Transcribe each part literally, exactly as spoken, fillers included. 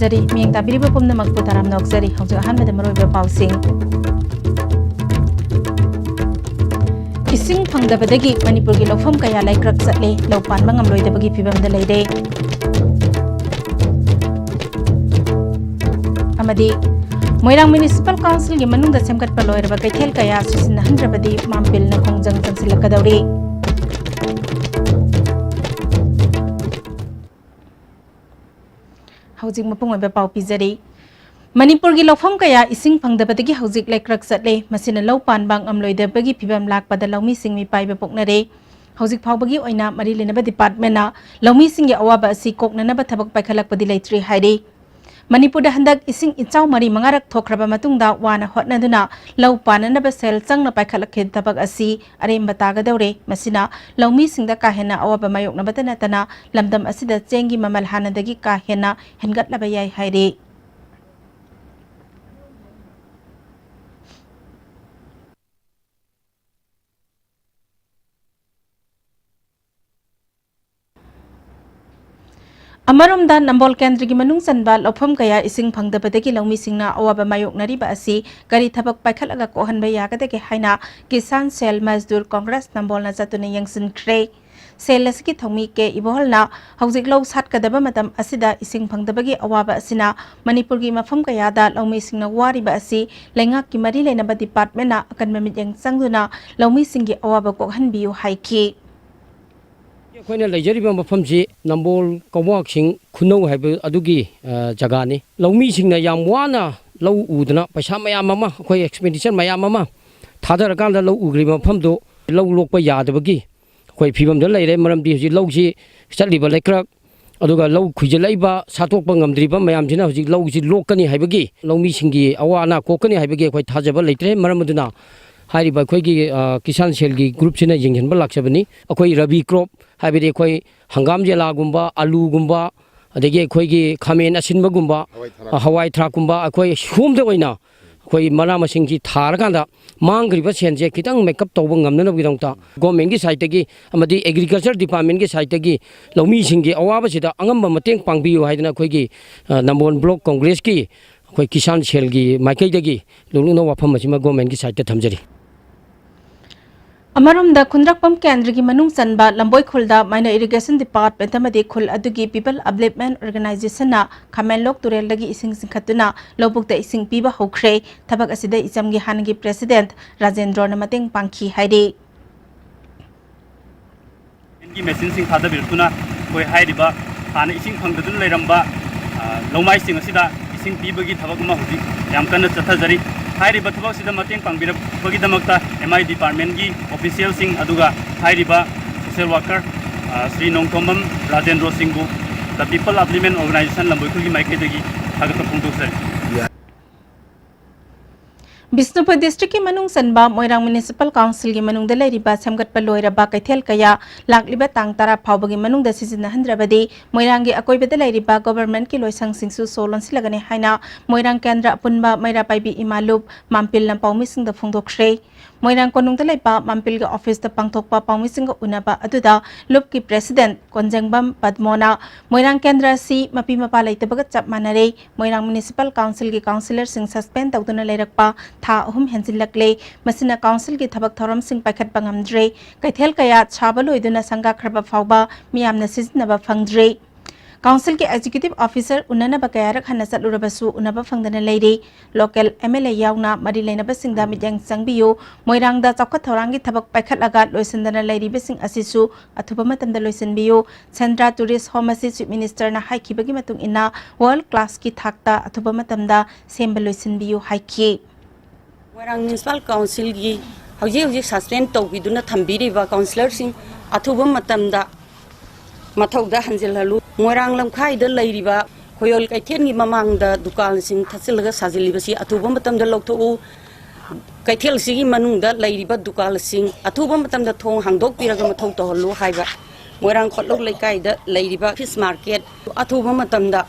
ꯖꯔꯤ꯫ ꯃꯤꯠꯌꯦꯡ ꯇꯥꯕꯤꯔꯤꯕ ꯄꯨꯝꯅꯃꯛꯄꯨ ꯇꯔꯥꯝꯅ ꯑꯣꯛꯆꯔꯤ꯫ ꯍꯧꯖꯤꯛ ꯑꯍꯥꯟꯕꯗ ꯃꯔꯨꯑꯣꯏꯕ ꯄꯥꯎꯁꯤꯡ꯫ ꯏꯁꯤꯡ ꯐꯪꯗꯕꯗꯒꯤ ꯃꯅꯤꯄꯨꯔꯒꯤ ꯂꯧꯐꯝ ꯀꯌꯥ ꯂꯩꯀ꯭ꯔꯛ ꯆꯠꯂꯦ, ꯂꯧ ꯄꯥꯟꯕ ꯉꯝꯂꯣꯏꯗꯕꯒꯤ ꯐꯤꯕꯝꯗ ꯂꯩꯔꯦ꯫ ꯑꯃꯗꯤ ꯃꯣꯏꯔꯥꯡ ꯃ꯭ꯌꯨꯅꯤꯁꯤꯄꯥꯜ ꯀꯥꯎꯟꯁꯤꯜꯒꯤ ꯃꯅꯨꯡꯗ ꯁꯦꯝꯒꯠꯄ ꯂꯣꯏꯔꯕ ꯀꯩꯊꯦꯜ ꯀꯌꯥ ꯁꯤꯖꯤꯟꯅꯍꯟꯗ꯭ꯔꯕꯗꯤ ꯃꯥꯝꯄꯤꯜꯅ ꯈꯣꯡꯖꯪ ꯆꯪꯁꯤꯜꯂꯛꯀꯗꯧꯔꯤ꯫ ꯍꯧꯖꯤꯛ ꯃꯄꯨꯡ ꯑꯣꯏꯕ ꯄꯥꯎ ꯄꯤꯖꯔꯤ꯫ ꯃꯅꯤꯄꯨꯔꯒꯤ ꯂꯧꯐꯝ ꯀꯌꯥ ꯏꯁꯤꯡ ꯐꯪꯗꯕꯗꯒꯤ ꯍꯧꯖꯤꯛ ꯂꯩꯀ꯭ꯔꯛ ꯆꯠꯂꯦ꯫ ꯃꯁꯤꯅ ꯂꯧ ꯄꯥꯟꯕ ꯉꯝꯂꯣꯏꯗꯕꯒꯤ ꯐꯤꯕꯝ ꯂꯥꯛꯄꯗ ꯂꯧꯃꯤꯁꯤꯡ ꯃꯤꯄꯥꯏꯕ ꯄꯣꯛꯅꯔꯦ꯫ ꯍꯧꯖꯤꯛ ꯐꯥꯎꯕꯒꯤ ꯑꯣꯏꯅ ꯃꯔꯤ ꯂꯩꯅꯕ ꯗꯤꯄꯥꯔꯠꯃꯦꯟꯅ ꯂꯧꯃꯤꯁꯤꯡꯒꯤ ꯑꯋꯥꯕ ꯑꯁꯤ ꯀꯣꯛꯅꯅꯕ ꯊꯕꯛ ꯄꯥꯏꯈꯠꯂꯛꯄꯗꯤ ꯂꯩꯇ꯭ꯔꯤ ꯍꯥꯏꯔꯤ꯫ ꯃꯅꯤꯄꯨꯔꯗ ꯍꯟꯗꯛ ꯏꯁꯤꯡ ꯏꯆꯥꯎ ꯃꯔꯤ ꯃꯉꯥꯔꯛ ꯊꯣꯛꯈ꯭ꯔꯕ ꯃꯇꯨꯡꯗ ꯋꯥꯅ ꯍꯣꯠꯅꯗꯨꯅ ꯂꯧ ꯄꯥꯟꯅꯅꯕ ꯁꯦꯜ ꯆꯪꯅ ꯄꯥꯏꯈꯠꯂꯛꯈꯤꯕ ꯊꯕꯛ ꯑꯁꯤ ꯑꯔꯦꯝꯕ ꯇꯥꯒꯗꯧꯔꯦ꯫ ꯃꯁꯤꯅ ꯂꯧꯃꯤꯁꯤꯡꯗ ꯀꯥ ꯍꯦꯟꯅ ꯑꯋꯥꯕ ꯃꯥꯌꯣꯛꯅꯕꯇ ꯅꯠꯇꯅ ꯂꯝꯗꯝ ꯑꯁꯤꯗ ꯆꯦꯡꯒꯤ ꯃꯃꯜ ꯍꯥꯟꯅꯗꯒꯤ ꯀꯥ ꯍꯦꯟꯅ ꯍꯦꯟꯒꯠꯂꯕ ꯌꯥꯏ ꯍꯥꯏꯔꯤ꯫ ꯑꯃꯔꯣꯝꯗ, ꯅꯝꯕꯣꯜ ꯀꯦꯟꯗ꯭ꯔꯒꯤ ꯃꯅꯨꯡ ꯆꯟꯕ ꯂꯧꯐꯝ ꯀꯌꯥ ꯏꯁꯤꯡ ꯐꯪꯗꯕꯗꯒꯤ ꯂꯧꯃꯤꯁꯤꯡꯅ ꯑꯋꯥꯕ ꯃꯥꯌꯣꯛꯅꯔꯤꯕ ꯑꯁꯤ ꯀꯔꯤ ꯊꯕꯛ ꯄꯥꯏꯈꯠꯂꯒ ꯀꯣꯛꯍꯟꯕ ꯌꯥꯒꯗꯒꯦ ꯍꯥꯏꯅ ꯀꯤꯁꯥꯟ ꯁꯦꯜ ꯃꯖꯗꯨꯔ ꯀꯣꯡꯒ꯭ꯔꯦꯁ ꯅꯝꯕꯣꯜꯅ ꯆꯠꯇꯨꯅ ꯌꯦꯡꯁꯤꯟꯈ꯭ꯔꯦ꯫ ꯁꯦꯜ ꯑꯁꯤꯒꯤ ꯊꯧꯃꯤ ꯀꯦ ꯏꯕꯣꯍꯜꯅ ꯍꯧꯖꯤꯛ ꯂꯧ ꯁꯥꯠꯀꯗꯕ ꯃꯇꯝ ꯑꯁꯤꯗ ꯏꯁꯤꯡ ꯐꯪꯗꯕꯒꯤ ꯑꯋꯥꯕ ꯑꯁꯤꯅ ꯃꯅꯤꯄꯨꯔꯒꯤ ꯃꯐꯝ ꯀꯌꯥꯗ ꯂꯧꯃꯤꯁꯤꯡꯅ ꯋꯥꯔꯤꯕ ꯑꯁꯤ ꯂꯩꯉꯥꯛꯀꯤ ꯃꯔꯤ ꯂꯩꯅꯕ ꯗꯤꯄꯥꯔꯠꯃꯦꯟꯅ ꯑꯀꯟꯕ ꯃꯤꯠꯌꯦꯡ ꯆꯪꯗꯨꯅ ꯂꯧꯃꯤꯁꯤꯡꯒꯤ ꯑꯋꯥꯕ ꯀꯣꯛꯍꯟꯕꯤꯌꯨ ꯍꯥꯏꯈꯤ꯫ ꯑꯩꯈꯣꯏꯅ ꯂꯩꯖꯔꯤꯕ ꯃꯐꯝꯁꯤ ꯅꯝꯕꯣꯜ ꯀꯋꯥꯛꯁꯤꯡ ꯈꯨꯅꯧ ꯍꯥꯏꯕ ꯑꯗꯨꯒꯤ, ꯑ, ꯖꯒꯥꯅꯤ꯫ ꯂꯧꯃꯤꯁꯤꯡꯅ ꯌꯥꯝ ꯋꯥꯅ ꯂꯧ ꯎꯗꯅ ꯄꯩꯁꯥ ꯃꯌꯥꯝ ꯑꯃ, ꯑꯩꯈꯣꯏ ꯑꯦꯛꯁꯄꯦꯟꯗꯤꯆꯔ ꯃꯌꯥꯝ ꯑꯃ ꯊꯥꯗꯔꯀꯥꯟꯗ ꯂꯧ ꯎꯈ꯭ꯔꯤꯕ ꯃꯐꯝꯗꯨ ꯂꯧ ꯂꯣꯛꯄ ꯌꯥꯗꯕꯒꯤ ꯑꯩꯈꯣꯏ ꯐꯤꯕꯝꯗ ꯂꯩꯔꯦ꯫ ꯃꯔꯝꯗꯤ ꯍꯧꯖꯤꯛ ꯂꯧꯁꯤ ꯆꯠꯂꯤꯕ ꯂꯩꯀ꯭ꯔꯛ, ꯑꯗꯨꯒ ꯂꯧ ꯈꯨꯏꯖꯤꯜꯂꯛꯏꯕ, ꯁꯥꯠꯇꯣꯛꯄ ꯉꯝꯗ꯭ꯔꯤꯕ ꯃꯌꯥꯝꯁꯤꯅ ꯍꯧꯖꯤꯛ ꯂꯧꯁꯤ ꯂꯣꯛꯀꯅꯤ ꯍꯥꯏꯕꯒꯤ, ꯂꯧꯃꯤꯁꯤꯡꯒꯤ ꯑꯋꯥ ꯑꯅꯥ ꯀꯣꯛꯀꯅꯤ ꯍꯥꯏꯕꯒꯤ ꯑꯩꯈꯣꯏ ꯊꯥꯖꯕ ꯂꯩꯇ꯭ꯔꯦ꯫ ꯃꯔꯝ ꯑꯗꯨꯅ ꯍꯥꯏꯔꯤꯕ ꯑꯩꯈꯣꯏꯒꯤ, ꯑ, ꯀꯤꯁꯥꯟ ꯁꯦꯜꯒꯤ ꯒ꯭ꯔꯨꯞꯁꯤꯅ ꯌꯦꯡꯁꯤꯟꯕ ꯂꯥꯛꯆꯕꯅꯤ꯫ ꯑꯩꯈꯣꯏ ꯔꯕꯤ ꯀ꯭ꯔꯣꯞ ꯍꯥꯏꯕꯗꯤ ꯑꯩꯈꯣꯏ ꯍꯪꯒꯥꯝ ꯌꯦꯂꯥꯒꯨꯝꯕ, ꯑꯂꯨꯒꯨꯝꯕ, ꯑꯗꯒꯤ ꯑꯩꯈꯣꯏꯒꯤ ꯈꯥꯃꯦꯟ ꯑꯁꯤꯟꯕꯒꯨꯝꯕ, ꯍꯋꯥꯏ ꯊꯔꯥꯛ꯫ ꯑ, ꯍꯋꯥꯏ ꯊꯔꯥꯛꯀꯨꯝꯕ ꯑꯩꯈꯣꯏ ꯁꯣꯝꯗ ꯑꯣꯏꯅ ꯑꯩꯈꯣꯏ ꯃꯅꯥ ꯃꯁꯤꯡꯁꯤ ꯊꯥꯔꯀꯥꯟꯗ ꯃꯥꯡꯈ꯭ꯔꯤꯕ ꯁꯦꯟꯁꯦ ꯈꯤꯇꯪ ꯃꯦꯀꯞ ꯇꯧꯕ ꯉꯝꯅꯅꯕꯒꯤꯗꯃꯛꯇ governmentꯀꯤ sideꯇꯒꯤ ꯑꯃꯗꯤ agriculture departmentꯀꯤ sideꯇꯒꯤ ꯂꯧꯃꯤꯁꯤꯡꯒꯤ ꯑꯋꯥꯕꯁꯤꯗ ꯑꯉꯝꯕ ꯃꯇꯦꯡ ꯄꯥꯡꯕꯤꯌꯨ ꯍꯥꯏꯗꯅ ꯑꯩꯈꯣꯏꯒꯤ, ꯑ, ꯅꯝꯕꯣꯜ block congressꯀꯤ ꯑꯩꯈꯣꯏ ꯀꯤꯁꯥꯟ cellꯒꯤ ꯃꯥꯏꯀꯩꯗꯒꯤ ꯂꯨꯞꯂꯨꯛꯅ ꯋꯥꯐꯝ ꯑꯁꯤꯃ governmentꯀꯤ sideꯇ ꯊꯝꯖꯔꯤ꯫ ꯑꯃꯔꯣꯝꯗ ꯈꯨꯟꯗ꯭ꯔꯛꯄꯝ ꯀꯦꯟꯗ꯭ꯔꯒꯤ ꯃꯅꯨꯡ ꯆꯟꯕ ꯂꯝꯕꯣꯏ ꯈꯨꯜꯗ minor irrigation department ꯑꯃꯗꯤ ꯈꯨꯜ ꯑꯗꯨꯒꯤ People Upliftment Organizationꯅ ꯈꯥꯃꯦꯟꯂꯣꯛ ꯇꯨꯔꯦꯜꯗꯒꯤ ꯏꯁꯤꯡ ꯆꯤꯡꯈꯠꯇꯨꯅ ꯂꯧꯕꯨꯛꯇ ꯏꯁꯤꯡ ꯄꯤꯕ ꯍꯧꯈ꯭ꯔꯦ꯫ ꯊꯕꯛ ꯑꯁꯤꯗ ꯏꯆꯝꯒꯤ ꯍꯥꯟꯅꯒꯤ president ꯔꯥꯖꯦꯟꯗ꯭ꯔꯣꯅ ꯃꯇꯦꯡ ꯄꯥꯡꯈꯤ ꯍꯥꯏꯔꯤ꯫ ꯒꯤ machineꯁꯤꯡ ꯊꯥꯗꯕꯤꯔꯛꯇꯨꯅ ꯑꯩꯈꯣꯏ ꯍꯥꯏꯔꯤꯕ ꯍꯥꯟꯅ ꯏꯁꯤꯡ ꯐꯪꯗꯗꯨꯅ ꯂꯩꯔꯝꯕ, ꯑ, ꯂꯧꯃꯥꯏꯁꯤꯡ ꯑꯁꯤꯗ ꯏꯁꯤꯡ ꯄꯤꯕꯒꯤ ꯊꯕꯛ ꯑꯃ ꯍꯧꯖꯤꯛ ꯌꯥꯝ ꯀꯟꯅ ꯆꯠꯊꯖꯔꯤ꯫ ꯍꯥꯏꯔꯤꯕ ꯊꯕꯛꯁꯤꯗ ꯃꯇꯦꯡ ꯄꯥꯡꯕꯤꯔꯛꯄꯒꯤꯗꯃꯛꯇ M I departmentꯀꯤ officialꯁꯤꯡ ꯑꯗꯨꯒ ꯍꯥꯏꯔꯤꯕ social worker, ꯑ, Shri Nongthombam Rajendro ꯁꯤꯡꯕꯨ The People Upliftment Organization ꯂꯝꯕꯣꯏ ꯈꯨꯜꯒꯤ ꯃꯥꯏꯀꯩꯗꯒꯤ ꯊꯥꯒꯠꯄ ꯐꯣꯡꯗꯣꯛꯆꯔꯤ꯫ ꯕꯤꯁꯅꯨꯄꯨꯔ districtꯀꯤ ꯃꯅꯨꯡ ꯆꯟꯕ ꯃꯣꯏꯔꯥꯡ Municipal Councilꯒꯤ ꯃꯅꯨꯡꯗ ꯂꯩꯔꯤꯕ ꯁꯦꯝꯒꯠꯄ ꯂꯣꯏꯔꯕ ꯀꯩꯊꯦꯜ ꯀꯌꯥ ꯂꯥꯛꯂꯤꯕ ꯇꯥꯡ ꯇꯔꯥ ꯐꯥꯎꯕꯒꯤ ꯃꯅꯨꯡꯗ ꯁꯤꯖꯤꯟꯅꯍꯟꯗ꯭ꯔꯕꯗꯤ ꯃꯣꯏꯔꯥꯡꯒꯤ ꯑꯀꯣꯏꯕꯗ ꯂꯩꯔꯤꯕ governmentꯀꯤ ꯂꯣꯏꯁꯪꯁꯤꯡꯁꯨ ꯁꯣ ꯂꯣꯟꯁꯤꯜꯂꯒꯅꯤ ꯍꯥꯏꯅ ꯃꯣꯏꯔꯥꯡ ꯀꯦꯟꯗ꯭ꯔ ꯑꯄꯨꯟꯕ ꯃꯩꯔꯥ ꯄꯥꯏꯕꯤ ꯏꯃꯥ ꯂꯨꯞ ꯃꯥꯝꯄꯤꯜꯅ ꯄꯥꯎꯃꯤꯁꯤꯡꯗ ꯐꯣꯡꯗꯣꯛꯈ꯭ꯔꯦ꯫ ꯃꯣꯏꯔꯥꯡ ꯀꯣꯅꯨꯡꯗ ꯂꯩꯕ ꯃꯥꯝꯄꯤꯜꯒꯤ officeꯇ ꯄꯥꯡꯊꯣꯛꯄ ꯄꯥꯎꯃꯤꯁꯤꯡꯒ ꯎꯅꯕ ꯑꯗꯨꯗ ꯂꯨꯞꯀꯤ president ꯀꯣꯟꯖꯦꯡꯕꯝ ꯄꯗꯃꯣꯅ ꯃꯣꯏꯔꯥꯡ ꯀꯦꯟꯗ꯭ꯔ ꯑꯁꯤ ꯃꯄꯤ ꯃꯄꯥ ꯂꯩꯇꯕꯒ ꯆꯞ ꯃꯥꯟꯅꯔꯦ꯫ ꯃꯣꯏꯔꯥꯡ Municipal Councilꯒꯤ councillorꯁꯤꯡ suspend ꯇꯧꯗꯨꯅ ꯂꯩꯔꯛꯄ ꯊꯥ ꯑꯍꯨꯝ ꯍꯦꯟꯖꯤꯜꯂꯛꯂꯦ꯫ ꯃꯁꯤꯅ councilꯒꯤ ꯊꯕꯛ ꯊꯧꯔꯝꯁꯤꯡ ꯄꯥꯏꯈꯠꯄ ꯉꯝꯗ꯭ꯔꯦ꯫ ꯀꯩꯊꯦꯜ ꯀꯌꯥ ꯁꯥꯕ ꯂꯣꯏꯗꯨꯅ ꯁꯪꯒꯥꯈ꯭ꯔꯕ ꯐꯥꯎꯕ ꯃꯤꯌꯥꯝꯅ ꯁꯤꯖꯤꯟꯅꯕ ꯐꯪꯗ꯭ꯔꯦ꯫ Councilꯒꯤ executive officer ꯎꯅꯅꯕ ꯀꯌꯥꯔꯛ ꯍꯟꯅ ꯆꯠꯂꯨꯔꯕꯁꯨ ꯎꯅꯕ ꯐꯪꯗꯅ ꯂꯩꯔꯤ꯫ Local M L A ꯌꯥꯎꯅ ꯃꯔꯤ ꯂꯩꯅꯕꯁꯤꯡꯗ ꯃꯤꯠꯌꯦꯡ ꯆꯪꯕꯤꯌꯨ꯫ ꯃꯣꯏꯔꯥꯡꯗ ꯆꯥꯎꯈꯠ ꯊꯧꯔꯥꯡꯒꯤ ꯊꯕꯛ ꯄꯥꯏꯈꯠꯂꯒ ꯂꯣꯏꯁꯤꯟꯗꯅ ꯂꯩꯔꯤꯕꯁꯤꯡ ꯑꯁꯤꯁꯨ ꯑꯊꯨꯕ ꯃꯇꯝꯗ ꯂꯣꯏꯁꯤꯟꯕꯤꯌꯨ꯫ Sandra Tourist Home ꯑꯁꯤ Chief Ministerꯅ ꯍꯥꯏꯈꯤꯕꯒꯤ ꯃꯇꯨꯡ ꯏꯟꯅ world classꯀꯤ ꯊꯥꯛꯇ ꯑꯊꯨꯕ ꯃꯇꯝꯗ ꯁꯦꯝꯕ ꯂꯣꯏꯁꯤꯟꯕꯤꯌꯨ ꯍꯥꯏꯈꯤ꯫ ꯃꯣꯏꯔꯥꯡ Municipal Councilꯒꯤ ꯍꯧꯖꯤꯛ ꯍꯧꯖꯤꯛ suspend ꯇꯧꯕꯤꯗꯨꯅ ꯊꯝꯕꯤꯔꯤꯕ councillorꯁꯤꯡ ꯑꯊꯨꯕ ꯃꯇꯝꯗ ꯃꯊꯧꯗ ꯍꯟꯖꯤꯜꯍꯜꯂꯨ꯫ ꯃꯣꯏꯔꯥꯡ ꯂꯝꯈꯥꯏꯗ ꯂꯩꯔꯤꯕ ꯈꯣꯌꯣꯜ ꯀꯩꯊꯦꯜꯒꯤ ꯃꯃꯥꯡꯗ ꯗꯨꯀꯥꯟꯁꯤꯡ ꯊꯠꯆꯤꯜꯂꯒ ꯁꯥꯖꯤꯜꯂꯤꯕꯁꯤ ꯑꯊꯨꯕ ꯃꯇꯝꯗ ꯂꯧꯊꯣꯛꯎ꯫ ꯀꯩꯊꯦꯜꯁꯤꯒꯤ ꯃꯅꯨꯡꯗ ꯂꯩꯔꯤꯕ ꯗꯨꯀꯥꯟꯁꯤꯡ ꯑꯊꯨꯕ ꯃꯇꯝꯗ ꯊꯣꯡ ꯍꯥꯡꯗꯣꯛꯄꯤꯔꯒ ꯃꯊꯧ ꯇꯧꯍꯜꯂꯨ ꯍꯥꯏꯕ꯫ ꯃꯣꯏꯔꯥꯡ ꯈꯣꯠꯂꯧ ꯂꯩꯀꯥꯏꯗ ꯂꯩꯔꯤꯕ fish market ꯑꯊꯨꯕ ꯃꯇꯝꯗ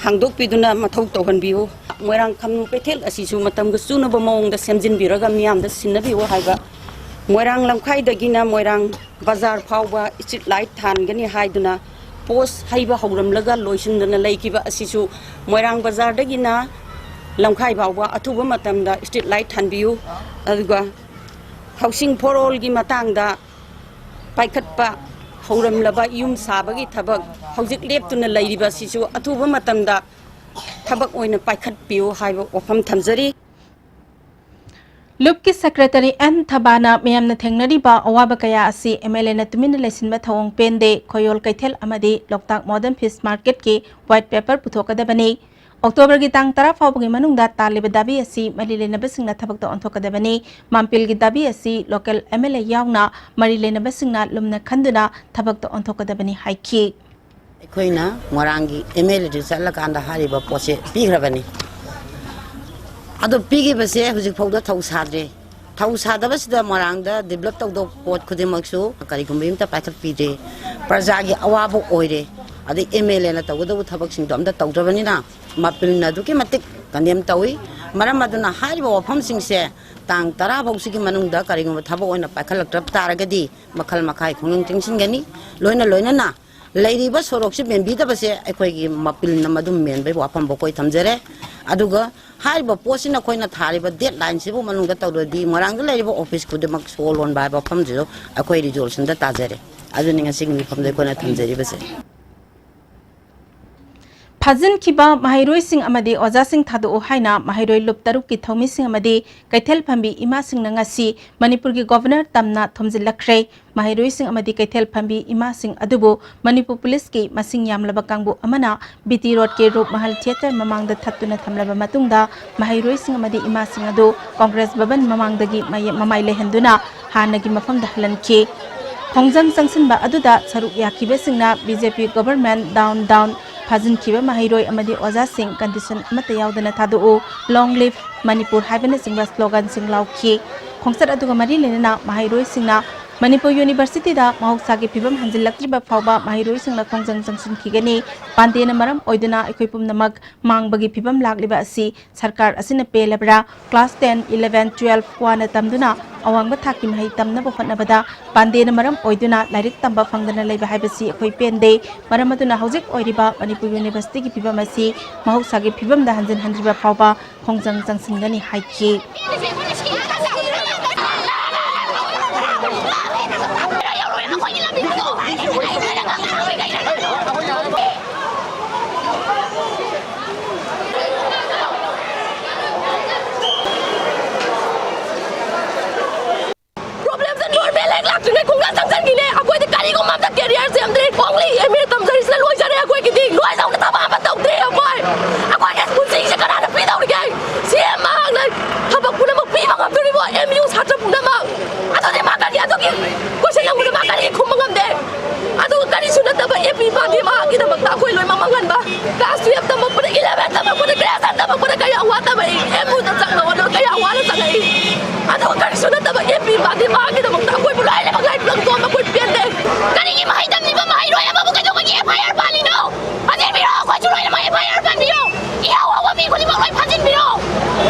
ꯍꯥꯡꯗꯣꯛꯄꯤꯗꯨꯅ ꯃꯊꯧ ꯇꯧꯍꯟꯕꯤꯌꯨ꯫ ꯃꯣꯏꯔꯥꯡ ꯈꯝꯅꯨ ꯀꯩꯊꯦꯜ ꯑꯁꯤꯁꯨ ꯃꯇꯝꯒ ꯆꯨꯅꯕ ꯃꯑꯣꯡꯗ ꯁꯦꯝꯖꯤꯟꯕꯤꯔꯒ ꯃꯤꯌꯥꯝꯗ ꯁꯤꯟꯅꯕꯤꯌꯨ ꯍꯥꯏꯕ꯫ ꯃꯣꯏꯔꯥꯡ ꯂꯝꯈꯥꯏꯗꯒꯤꯅ ꯃꯣꯏꯔꯥꯡ ꯕꯖꯥꯔ ꯐꯥꯎꯕ street light ꯊꯥꯟꯒꯅꯤ ꯍꯥꯏꯗꯨꯅ post ꯍꯩꯕ ꯍꯧꯔꯝꯂꯒ ꯂꯣꯏꯁꯤꯟꯗꯅ ꯂꯩꯈꯤꯕ ꯑꯁꯤꯁꯨ ꯃꯣꯏꯔꯥꯡ ꯕꯖꯥꯔꯗꯒꯤꯅ ꯂꯝꯈꯥꯏ ꯐꯥꯎꯕ ꯑꯊꯨꯕ ꯃꯇꯝꯗ street light ꯊꯥꯟꯕꯤꯌꯨ꯫ ꯑꯗꯨꯒ Housing for Allꯒꯤ ꯃꯇꯥꯡꯗ ꯄꯥꯏꯈꯠꯄ ꯍꯧꯔꯝꯂꯕ ꯌꯨꯝ ꯁꯥꯕꯒꯤ ꯊꯕꯛ ꯍꯧꯖꯤꯛ ꯂꯦꯞꯇꯨꯅ ꯂꯩꯔꯤꯕ ꯑꯁꯤꯁꯨ ꯑꯊꯨꯕ ꯃꯇꯝꯗ ꯊꯕꯛ ꯑꯣꯏꯅ ꯄꯥꯏꯈꯠꯄꯤꯌꯨ ꯍꯥꯏꯕ ꯋꯥꯐꯝ ꯊꯝꯖꯔꯤ꯫ ꯂꯨꯞꯀꯤ ꯁꯦꯀ꯭ꯔꯦꯇꯔꯤ ꯑꯦꯟ ꯊꯕꯥꯅ ꯃꯤꯌꯥꯝꯅ ꯊꯦꯡꯅꯔꯤꯕ ꯑꯋꯥꯕ ꯀꯌꯥ ꯑꯁꯤ ꯑꯦꯝ ꯑꯦꯜ ꯑꯦꯅ ꯇꯨꯃꯤꯟꯅ ꯂꯩꯁꯤꯟꯕ ꯊꯧꯑꯣꯡ ꯄꯦꯟꯗꯦ, ꯈꯣꯌꯣꯜ ꯀꯩꯊꯦꯜ ꯑꯃꯗꯤ ꯂꯣꯛꯇꯥꯛ ꯃꯣꯗꯔꯟ ꯐꯤꯁ ꯃꯥꯔꯀꯦꯠꯀꯤ white paper ꯄꯨꯊꯣꯛꯀꯗꯕꯅꯤ꯫ ꯑꯣꯛꯇꯣꯕꯔꯒꯤ ꯇꯥꯡ ꯇꯔꯥ ꯐꯥꯎꯕꯒꯤ ꯃꯅꯨꯡꯗ ꯇꯥꯜꯂꯤꯕ ꯗꯥꯕꯤ ꯑꯁꯤ ꯃꯔꯤ ꯂꯩꯅꯕꯁꯤꯡꯅ ꯊꯕꯛꯇ ꯑꯣꯟꯊꯣꯛꯀꯗꯕꯅꯤ꯫ ꯃꯥꯝꯄꯤꯜꯒꯤ ꯗꯥꯕꯤ ꯑꯁꯤ ꯂꯣꯀꯦꯜ ꯑꯦꯝ ꯑꯦꯜ ꯑꯦ ꯌꯥꯎꯅ ꯃꯔꯤ ꯂꯩꯅꯕꯁꯤꯡꯅ ꯂꯨꯝꯅ ꯈꯟꯗꯨꯅ ꯊꯕꯛꯇ ꯑꯣꯟꯊꯣꯛꯀꯗꯕꯅꯤ ꯍꯥꯏꯈꯤ꯫ ꯑꯩꯈꯣꯏꯅ ꯃꯣꯏꯔꯥꯡꯒꯤ ꯑꯦꯝ ꯑꯦꯜ ꯑꯦꯗꯨ ꯆꯠꯂꯀꯥꯟꯗ ꯍꯥꯏꯔꯤꯕ ꯄꯣꯠꯁꯦ ꯄꯤꯈ꯭ꯔꯕꯅꯤ꯫ ꯑꯗꯣ ꯄꯤꯈꯤꯕꯁꯦ ꯍꯧꯖꯤꯛ ꯐꯥꯎꯗ ꯊꯧ ꯁꯥꯗ꯭ꯔꯦ꯫ ꯊꯧ ꯁꯥꯗꯕꯁꯤꯗ ꯃꯣꯏꯔꯥꯡꯗ develop ꯇꯧꯗꯧꯕ ꯄꯣꯠ ꯈꯨꯗꯤꯡꯃꯛꯁꯨ ꯀꯔꯤꯒꯨꯝꯕ ꯑꯝꯇ ꯄꯥꯏꯈꯠꯄꯤꯗꯦ꯫ ꯄ꯭ꯔꯖꯥꯒꯤ ꯑꯋꯥꯕ ꯑꯣꯏꯔꯦ꯫ ꯑꯗꯩ ꯑꯦꯝ ꯑꯦꯜ ꯑꯦꯅ ꯇꯧꯒꯗꯧꯕ ꯊꯕꯛꯁꯤꯡꯗꯣ ꯑꯝꯇ ꯇꯧꯗ꯭ꯔꯕꯅꯤꯅ ꯃꯥꯄꯤꯜꯅ ꯑꯗꯨꯛꯀꯤ ꯃꯇꯤꯛ condemn ꯇꯧꯏ꯫ ꯃꯔꯝ ꯑꯗꯨꯅ ꯍꯥꯏꯔꯤꯕ ꯋꯥꯐꯝꯁꯤꯡꯁꯦ ꯇꯥꯡ ꯇꯔꯥ ꯐꯥꯎꯁꯤꯒꯤ ꯃꯅꯨꯡꯗ ꯀꯔꯤꯒꯨꯝꯕ ꯊꯕꯛ ꯑꯣꯏꯅ ꯄꯥꯏꯈꯠꯂꯛꯇ꯭ꯔꯕ ꯇꯥꯔꯒꯗꯤ ꯃꯈꯜ ꯃꯈꯥ ꯈꯣꯡꯖꯪ ꯆꯪꯁꯤꯟꯒꯅꯤ꯫ ꯂꯣꯏꯅ ꯂꯣꯏꯅꯅ ꯂꯩꯔꯤꯕ ꯁꯣꯔꯣꯛꯁꯤ ꯃꯦꯟꯕꯤꯗꯕꯁꯦ ꯑꯩꯈꯣꯏꯒꯤ ꯃꯥꯄꯤꯜꯅ ꯃꯗꯨꯝ ꯃꯦꯟꯕꯒꯤ ꯋꯥꯐꯝ ꯑꯩꯈꯣꯏ ꯊꯝꯖꯔꯦ꯫ ꯑꯗꯨꯒ ꯍꯥꯏꯔꯤꯕ ꯄꯣꯠꯁꯤꯅ ꯑꯩꯈꯣꯏꯅ ꯊꯥꯔꯤꯕ deadlineꯁꯤꯕꯨ ꯃꯅꯨꯡꯗ ꯇꯧꯔꯗꯤ ꯃꯣꯏꯔꯥꯡꯗ ꯂꯩꯔꯤꯕ office ꯈꯨꯗꯤꯡꯃꯛ ꯁꯣ ꯂꯣꯟꯕ ꯍꯥꯏꯕ ꯋꯥꯐꯝꯁꯤꯁꯨ ꯑꯩꯈꯣꯏ resolutionꯗ ꯇꯥꯖꯔꯦ꯫ ꯑꯗꯨꯅꯤ ꯉꯁꯤꯒꯤ ꯃꯤꯐꯝꯗ ꯑꯩꯈꯣꯏꯅ ꯊꯝꯖꯔꯤꯕꯁꯦ꯫ ꯐꯥꯖꯤꯟꯈꯤꯕ ꯃꯍꯩꯔꯣꯏꯁꯤꯡ ꯑꯃꯗꯤ ꯑꯣꯖꯥꯁꯤꯡ ꯊꯥꯗꯣꯛꯎ ꯍꯥꯏꯅ ꯃꯍꯩꯔꯣꯏ ꯂꯨꯞ ꯇꯔꯨꯛꯀꯤ ꯊꯧꯃꯤꯁꯤꯡ ꯑꯃꯗꯤ ꯀꯩꯊꯦꯜ ꯐꯝꯕꯤ ꯏꯃꯥꯁꯤꯡꯅ ꯉꯁꯤ ꯃꯅꯤꯄꯨꯔꯒꯤ ꯒꯣꯚꯔꯅꯔ ꯇꯝꯅ ꯊꯣꯝꯖꯤꯜꯂꯛꯈ꯭ꯔꯦ꯫ ꯃꯍꯩꯔꯣꯏꯁꯤꯡ ꯑꯃꯗꯤ ꯀꯩꯊꯦꯜ ꯐꯝꯕꯤ ꯏꯃꯥꯁꯤꯡ ꯑꯗꯨꯕꯨ ꯃꯅꯤꯄꯨꯔ ꯄꯨꯂꯤꯁꯀꯤ ꯃꯁꯤꯡ ꯌꯥꯝꯂꯕ ꯀꯥꯡꯕꯨ ꯑꯃꯅ ꯕꯤ ꯇꯤ ꯔꯣꯗꯀꯤ ꯔꯨꯞ ꯃꯍꯜ ꯊꯤꯌꯦꯇꯔ ꯃꯃꯥꯡꯗ ꯊꯠꯇꯨꯅ ꯊꯝꯂꯕ ꯃꯇꯨꯡꯗ ꯃꯍꯩꯔꯣꯏꯁꯤꯡ ꯑꯃꯗꯤ ꯏꯃꯥꯁꯤꯡ ꯑꯗꯨ ꯀꯣꯡꯒ꯭ꯔꯦꯁ ꯚꯕꯟ ꯃꯃꯥꯡꯗꯒꯤ ꯃꯌꯦ-, ꯃꯃꯥꯏ ꯂꯩꯍꯟꯗꯨꯅ ꯍꯥꯟꯅꯒꯤ ꯃꯐꯝꯗ ꯍꯜꯍꯟꯈꯤ꯫ ꯈꯣꯡꯖꯪ ꯆꯪꯁꯤꯟꯕ ꯑꯗꯨꯗ ꯁꯔꯨꯛ ꯌꯥꯈꯤꯕꯁꯤꯡꯅ B J P government down down, ꯐꯥꯖꯤꯟꯈꯤꯕ ꯃꯍꯩꯔꯣꯏ ꯑꯃꯗꯤ ꯑꯣꯖꯥꯁꯤꯡ condition ꯑꯃꯠꯇ ꯌꯥꯎꯗꯅ ꯊꯥꯗꯣꯛꯎ, Long live Manipur ꯍꯥꯏꯕꯅꯆꯤꯡꯕ sloganꯁꯤꯡ ꯂꯥꯎꯈꯤ꯫ ꯈꯣꯡꯆꯠ ꯑꯗꯨꯒ ꯃꯔꯤ ꯂꯩꯅꯅ ꯃꯍꯩꯔꯣꯏꯁꯤꯡꯅ ꯃꯅꯤꯄꯨꯔ ꯌꯨꯅꯤꯚꯔꯁꯤꯇꯤꯗ ꯃꯍꯧꯁꯥꯒꯤ ꯐꯤꯕꯝ ꯍꯟꯖꯤꯜꯂꯛꯇ꯭ꯔꯤꯕ ꯐꯥꯎꯕ ꯃꯍꯩꯔꯣꯏꯁꯤꯡꯅ ꯈꯣꯡꯖꯪ ꯆꯪꯁꯤꯟꯈꯤꯒꯅꯤ꯫ ꯄꯥꯟꯗꯦꯅ ꯃꯔꯝ ꯑꯣꯏꯗꯨꯅ ꯑꯩꯈꯣꯏ ꯄꯨꯝꯅꯃꯛ ꯃꯥꯡꯕꯒꯤ ꯐꯤꯕꯝ ꯂꯥꯛꯂꯤꯕ ꯑꯁꯤ ꯁꯔꯀꯥꯔ ꯑꯁꯤꯅ ꯄꯦꯜꯂꯕ꯭ꯔꯥ? Class ten, eleven, twelve ꯋꯥꯅ ꯇꯝꯗꯨꯅ ꯑꯋꯥꯡꯕ ꯊꯥꯛꯀꯤ ꯃꯍꯩ ꯇꯝꯅꯕ ꯍꯣꯠꯅꯕꯗ ꯄꯥꯟꯗꯦꯅ ꯃꯔꯝ ꯑꯣꯏꯗꯨꯅ ꯂꯥꯏꯔꯤꯛ ꯇꯝꯕ ꯐꯪꯗꯅ ꯂꯩꯕ ꯍꯥꯏꯕꯁꯤ ꯑꯩꯈꯣꯏ ꯄꯦꯟꯗꯦ꯫ ꯃꯔꯝ ꯑꯗꯨꯅ ꯍꯧꯖꯤꯛ ꯑꯣꯏꯔꯤꯕ ꯃꯅꯤꯄꯨꯔ ꯌꯨꯅꯤꯚꯔꯁꯤꯇꯤꯒꯤ ꯐꯤꯕꯝ ꯑꯁꯤ ꯃꯍꯧꯁꯥꯒꯤ ꯐꯤꯕꯝꯗ ꯍꯟꯖꯤꯟꯍꯟꯗ꯭ꯔꯤꯕ ꯐꯥꯎꯕ ꯈꯣꯡꯖꯪ ꯆꯪꯁꯤꯟꯒꯅꯤ ꯍꯥꯏꯈꯤ꯫ Problemꯁꯦ normal ꯍꯦꯛ ꯂꯥꯛꯇ꯭ꯔꯤꯉꯩ ꯈꯣꯡꯖꯪ ꯆꯪꯁꯤꯟꯈꯤꯅꯦ꯫ ꯑꯩꯈꯣꯏꯗꯤ ꯀꯔꯤꯒꯨꯝꯕ ꯑꯝꯇ career ꯁꯦꯝꯗ꯭ꯔꯤ꯫ Only M A ꯇꯝꯖꯔꯤꯁꯤꯅ ꯂꯣꯏꯖꯔꯦ꯫ ꯑꯩꯈꯣꯏꯒꯤꯗꯤ ꯂꯣꯏꯗꯧꯅ ꯊꯕꯛ ꯑꯃ ꯇꯧꯗ꯭ꯔꯤ꯫ ꯑꯩꯈꯣꯏ ꯑꯩꯈꯣꯏꯒꯤ ꯄꯨꯟꯁꯤꯁꯦ ꯀꯅꯥꯅ ꯄꯤꯗꯧꯔꯤꯒꯦ? C M ꯃꯍꯥꯛꯅ ꯊꯕꯛ ꯄꯨꯝꯅꯃꯛ ꯄꯤꯕ ꯉꯝꯗꯣꯔꯤꯕꯣ? M U ꯁꯥꯇ꯭ꯔ ꯄꯨꯝꯅꯃꯛ꯫ ꯑꯗꯨꯗꯤ ꯃꯥ ꯀꯔꯤ ꯑꯗꯨꯒꯤ question ꯍꯪꯕꯗ ꯃꯥ ꯀꯔꯤ ꯈꯨꯝꯕ ꯉꯝꯗꯦ? ꯑꯗꯨꯒ ꯀꯔꯤꯁꯨ ꯅꯠꯇꯕ M P ꯄꯥꯝꯃꯤ ꯃꯍꯥꯛꯀꯤꯗꯃꯛꯇ ꯑꯩꯈꯣꯏ ꯂꯣꯏꯅꯃꯛ ꯃꯥꯡꯍꯟꯕ꯫ Class twelve ꯇꯝꯃꯛꯄꯗ, eleven ꯇꯝꯃꯛꯄꯗ, grade ten ꯇꯝꯃꯛꯄꯗ ꯀꯌꯥ ꯋꯥ ꯇꯝꯃꯛꯏ? M U ꯗ ꯆꯪꯅꯕ ꯍꯣꯠꯅꯕꯗ ꯀꯌꯥ ꯋꯥꯅ ꯆꯪꯉꯛꯏ? ꯑꯗꯨꯒ ꯀꯔꯤꯁꯨ ꯅꯠꯇꯕ M P ꯄꯥꯝꯃꯤ ꯃꯍꯥꯛꯀꯤꯗꯃꯛꯇ ꯑꯩꯈꯣꯏꯕꯨ ꯂꯣꯏꯅꯃꯛ ꯂꯥꯏ ꯄꯨꯂꯪ ꯇꯣꯟꯕ ꯑꯩꯈꯣꯏ ꯄꯦꯟꯗꯦ꯫ ꯀꯔꯤꯒꯤ ꯃꯍꯩ ꯇꯝꯂꯤꯕ ꯃꯍꯩꯔꯣꯏ ꯑꯃꯕꯨ ꯀꯩꯗꯧꯕꯒꯤ F I R ꯄꯥꯜꯂꯤꯅꯣ? ꯐꯥꯖꯤꯟꯕꯤꯔꯣ, ꯑꯩꯈꯣꯏꯁꯨ ꯂꯣꯏꯅꯃꯛ F I R ꯄꯥꯟꯕꯤꯌꯣ꯫ ꯏꯍꯧ ꯍꯧꯕ ꯃꯤ ꯈꯨꯗꯤꯡꯃꯛ ꯂꯣꯏ ꯐꯥꯖꯤꯟꯕꯤꯔꯣ꯫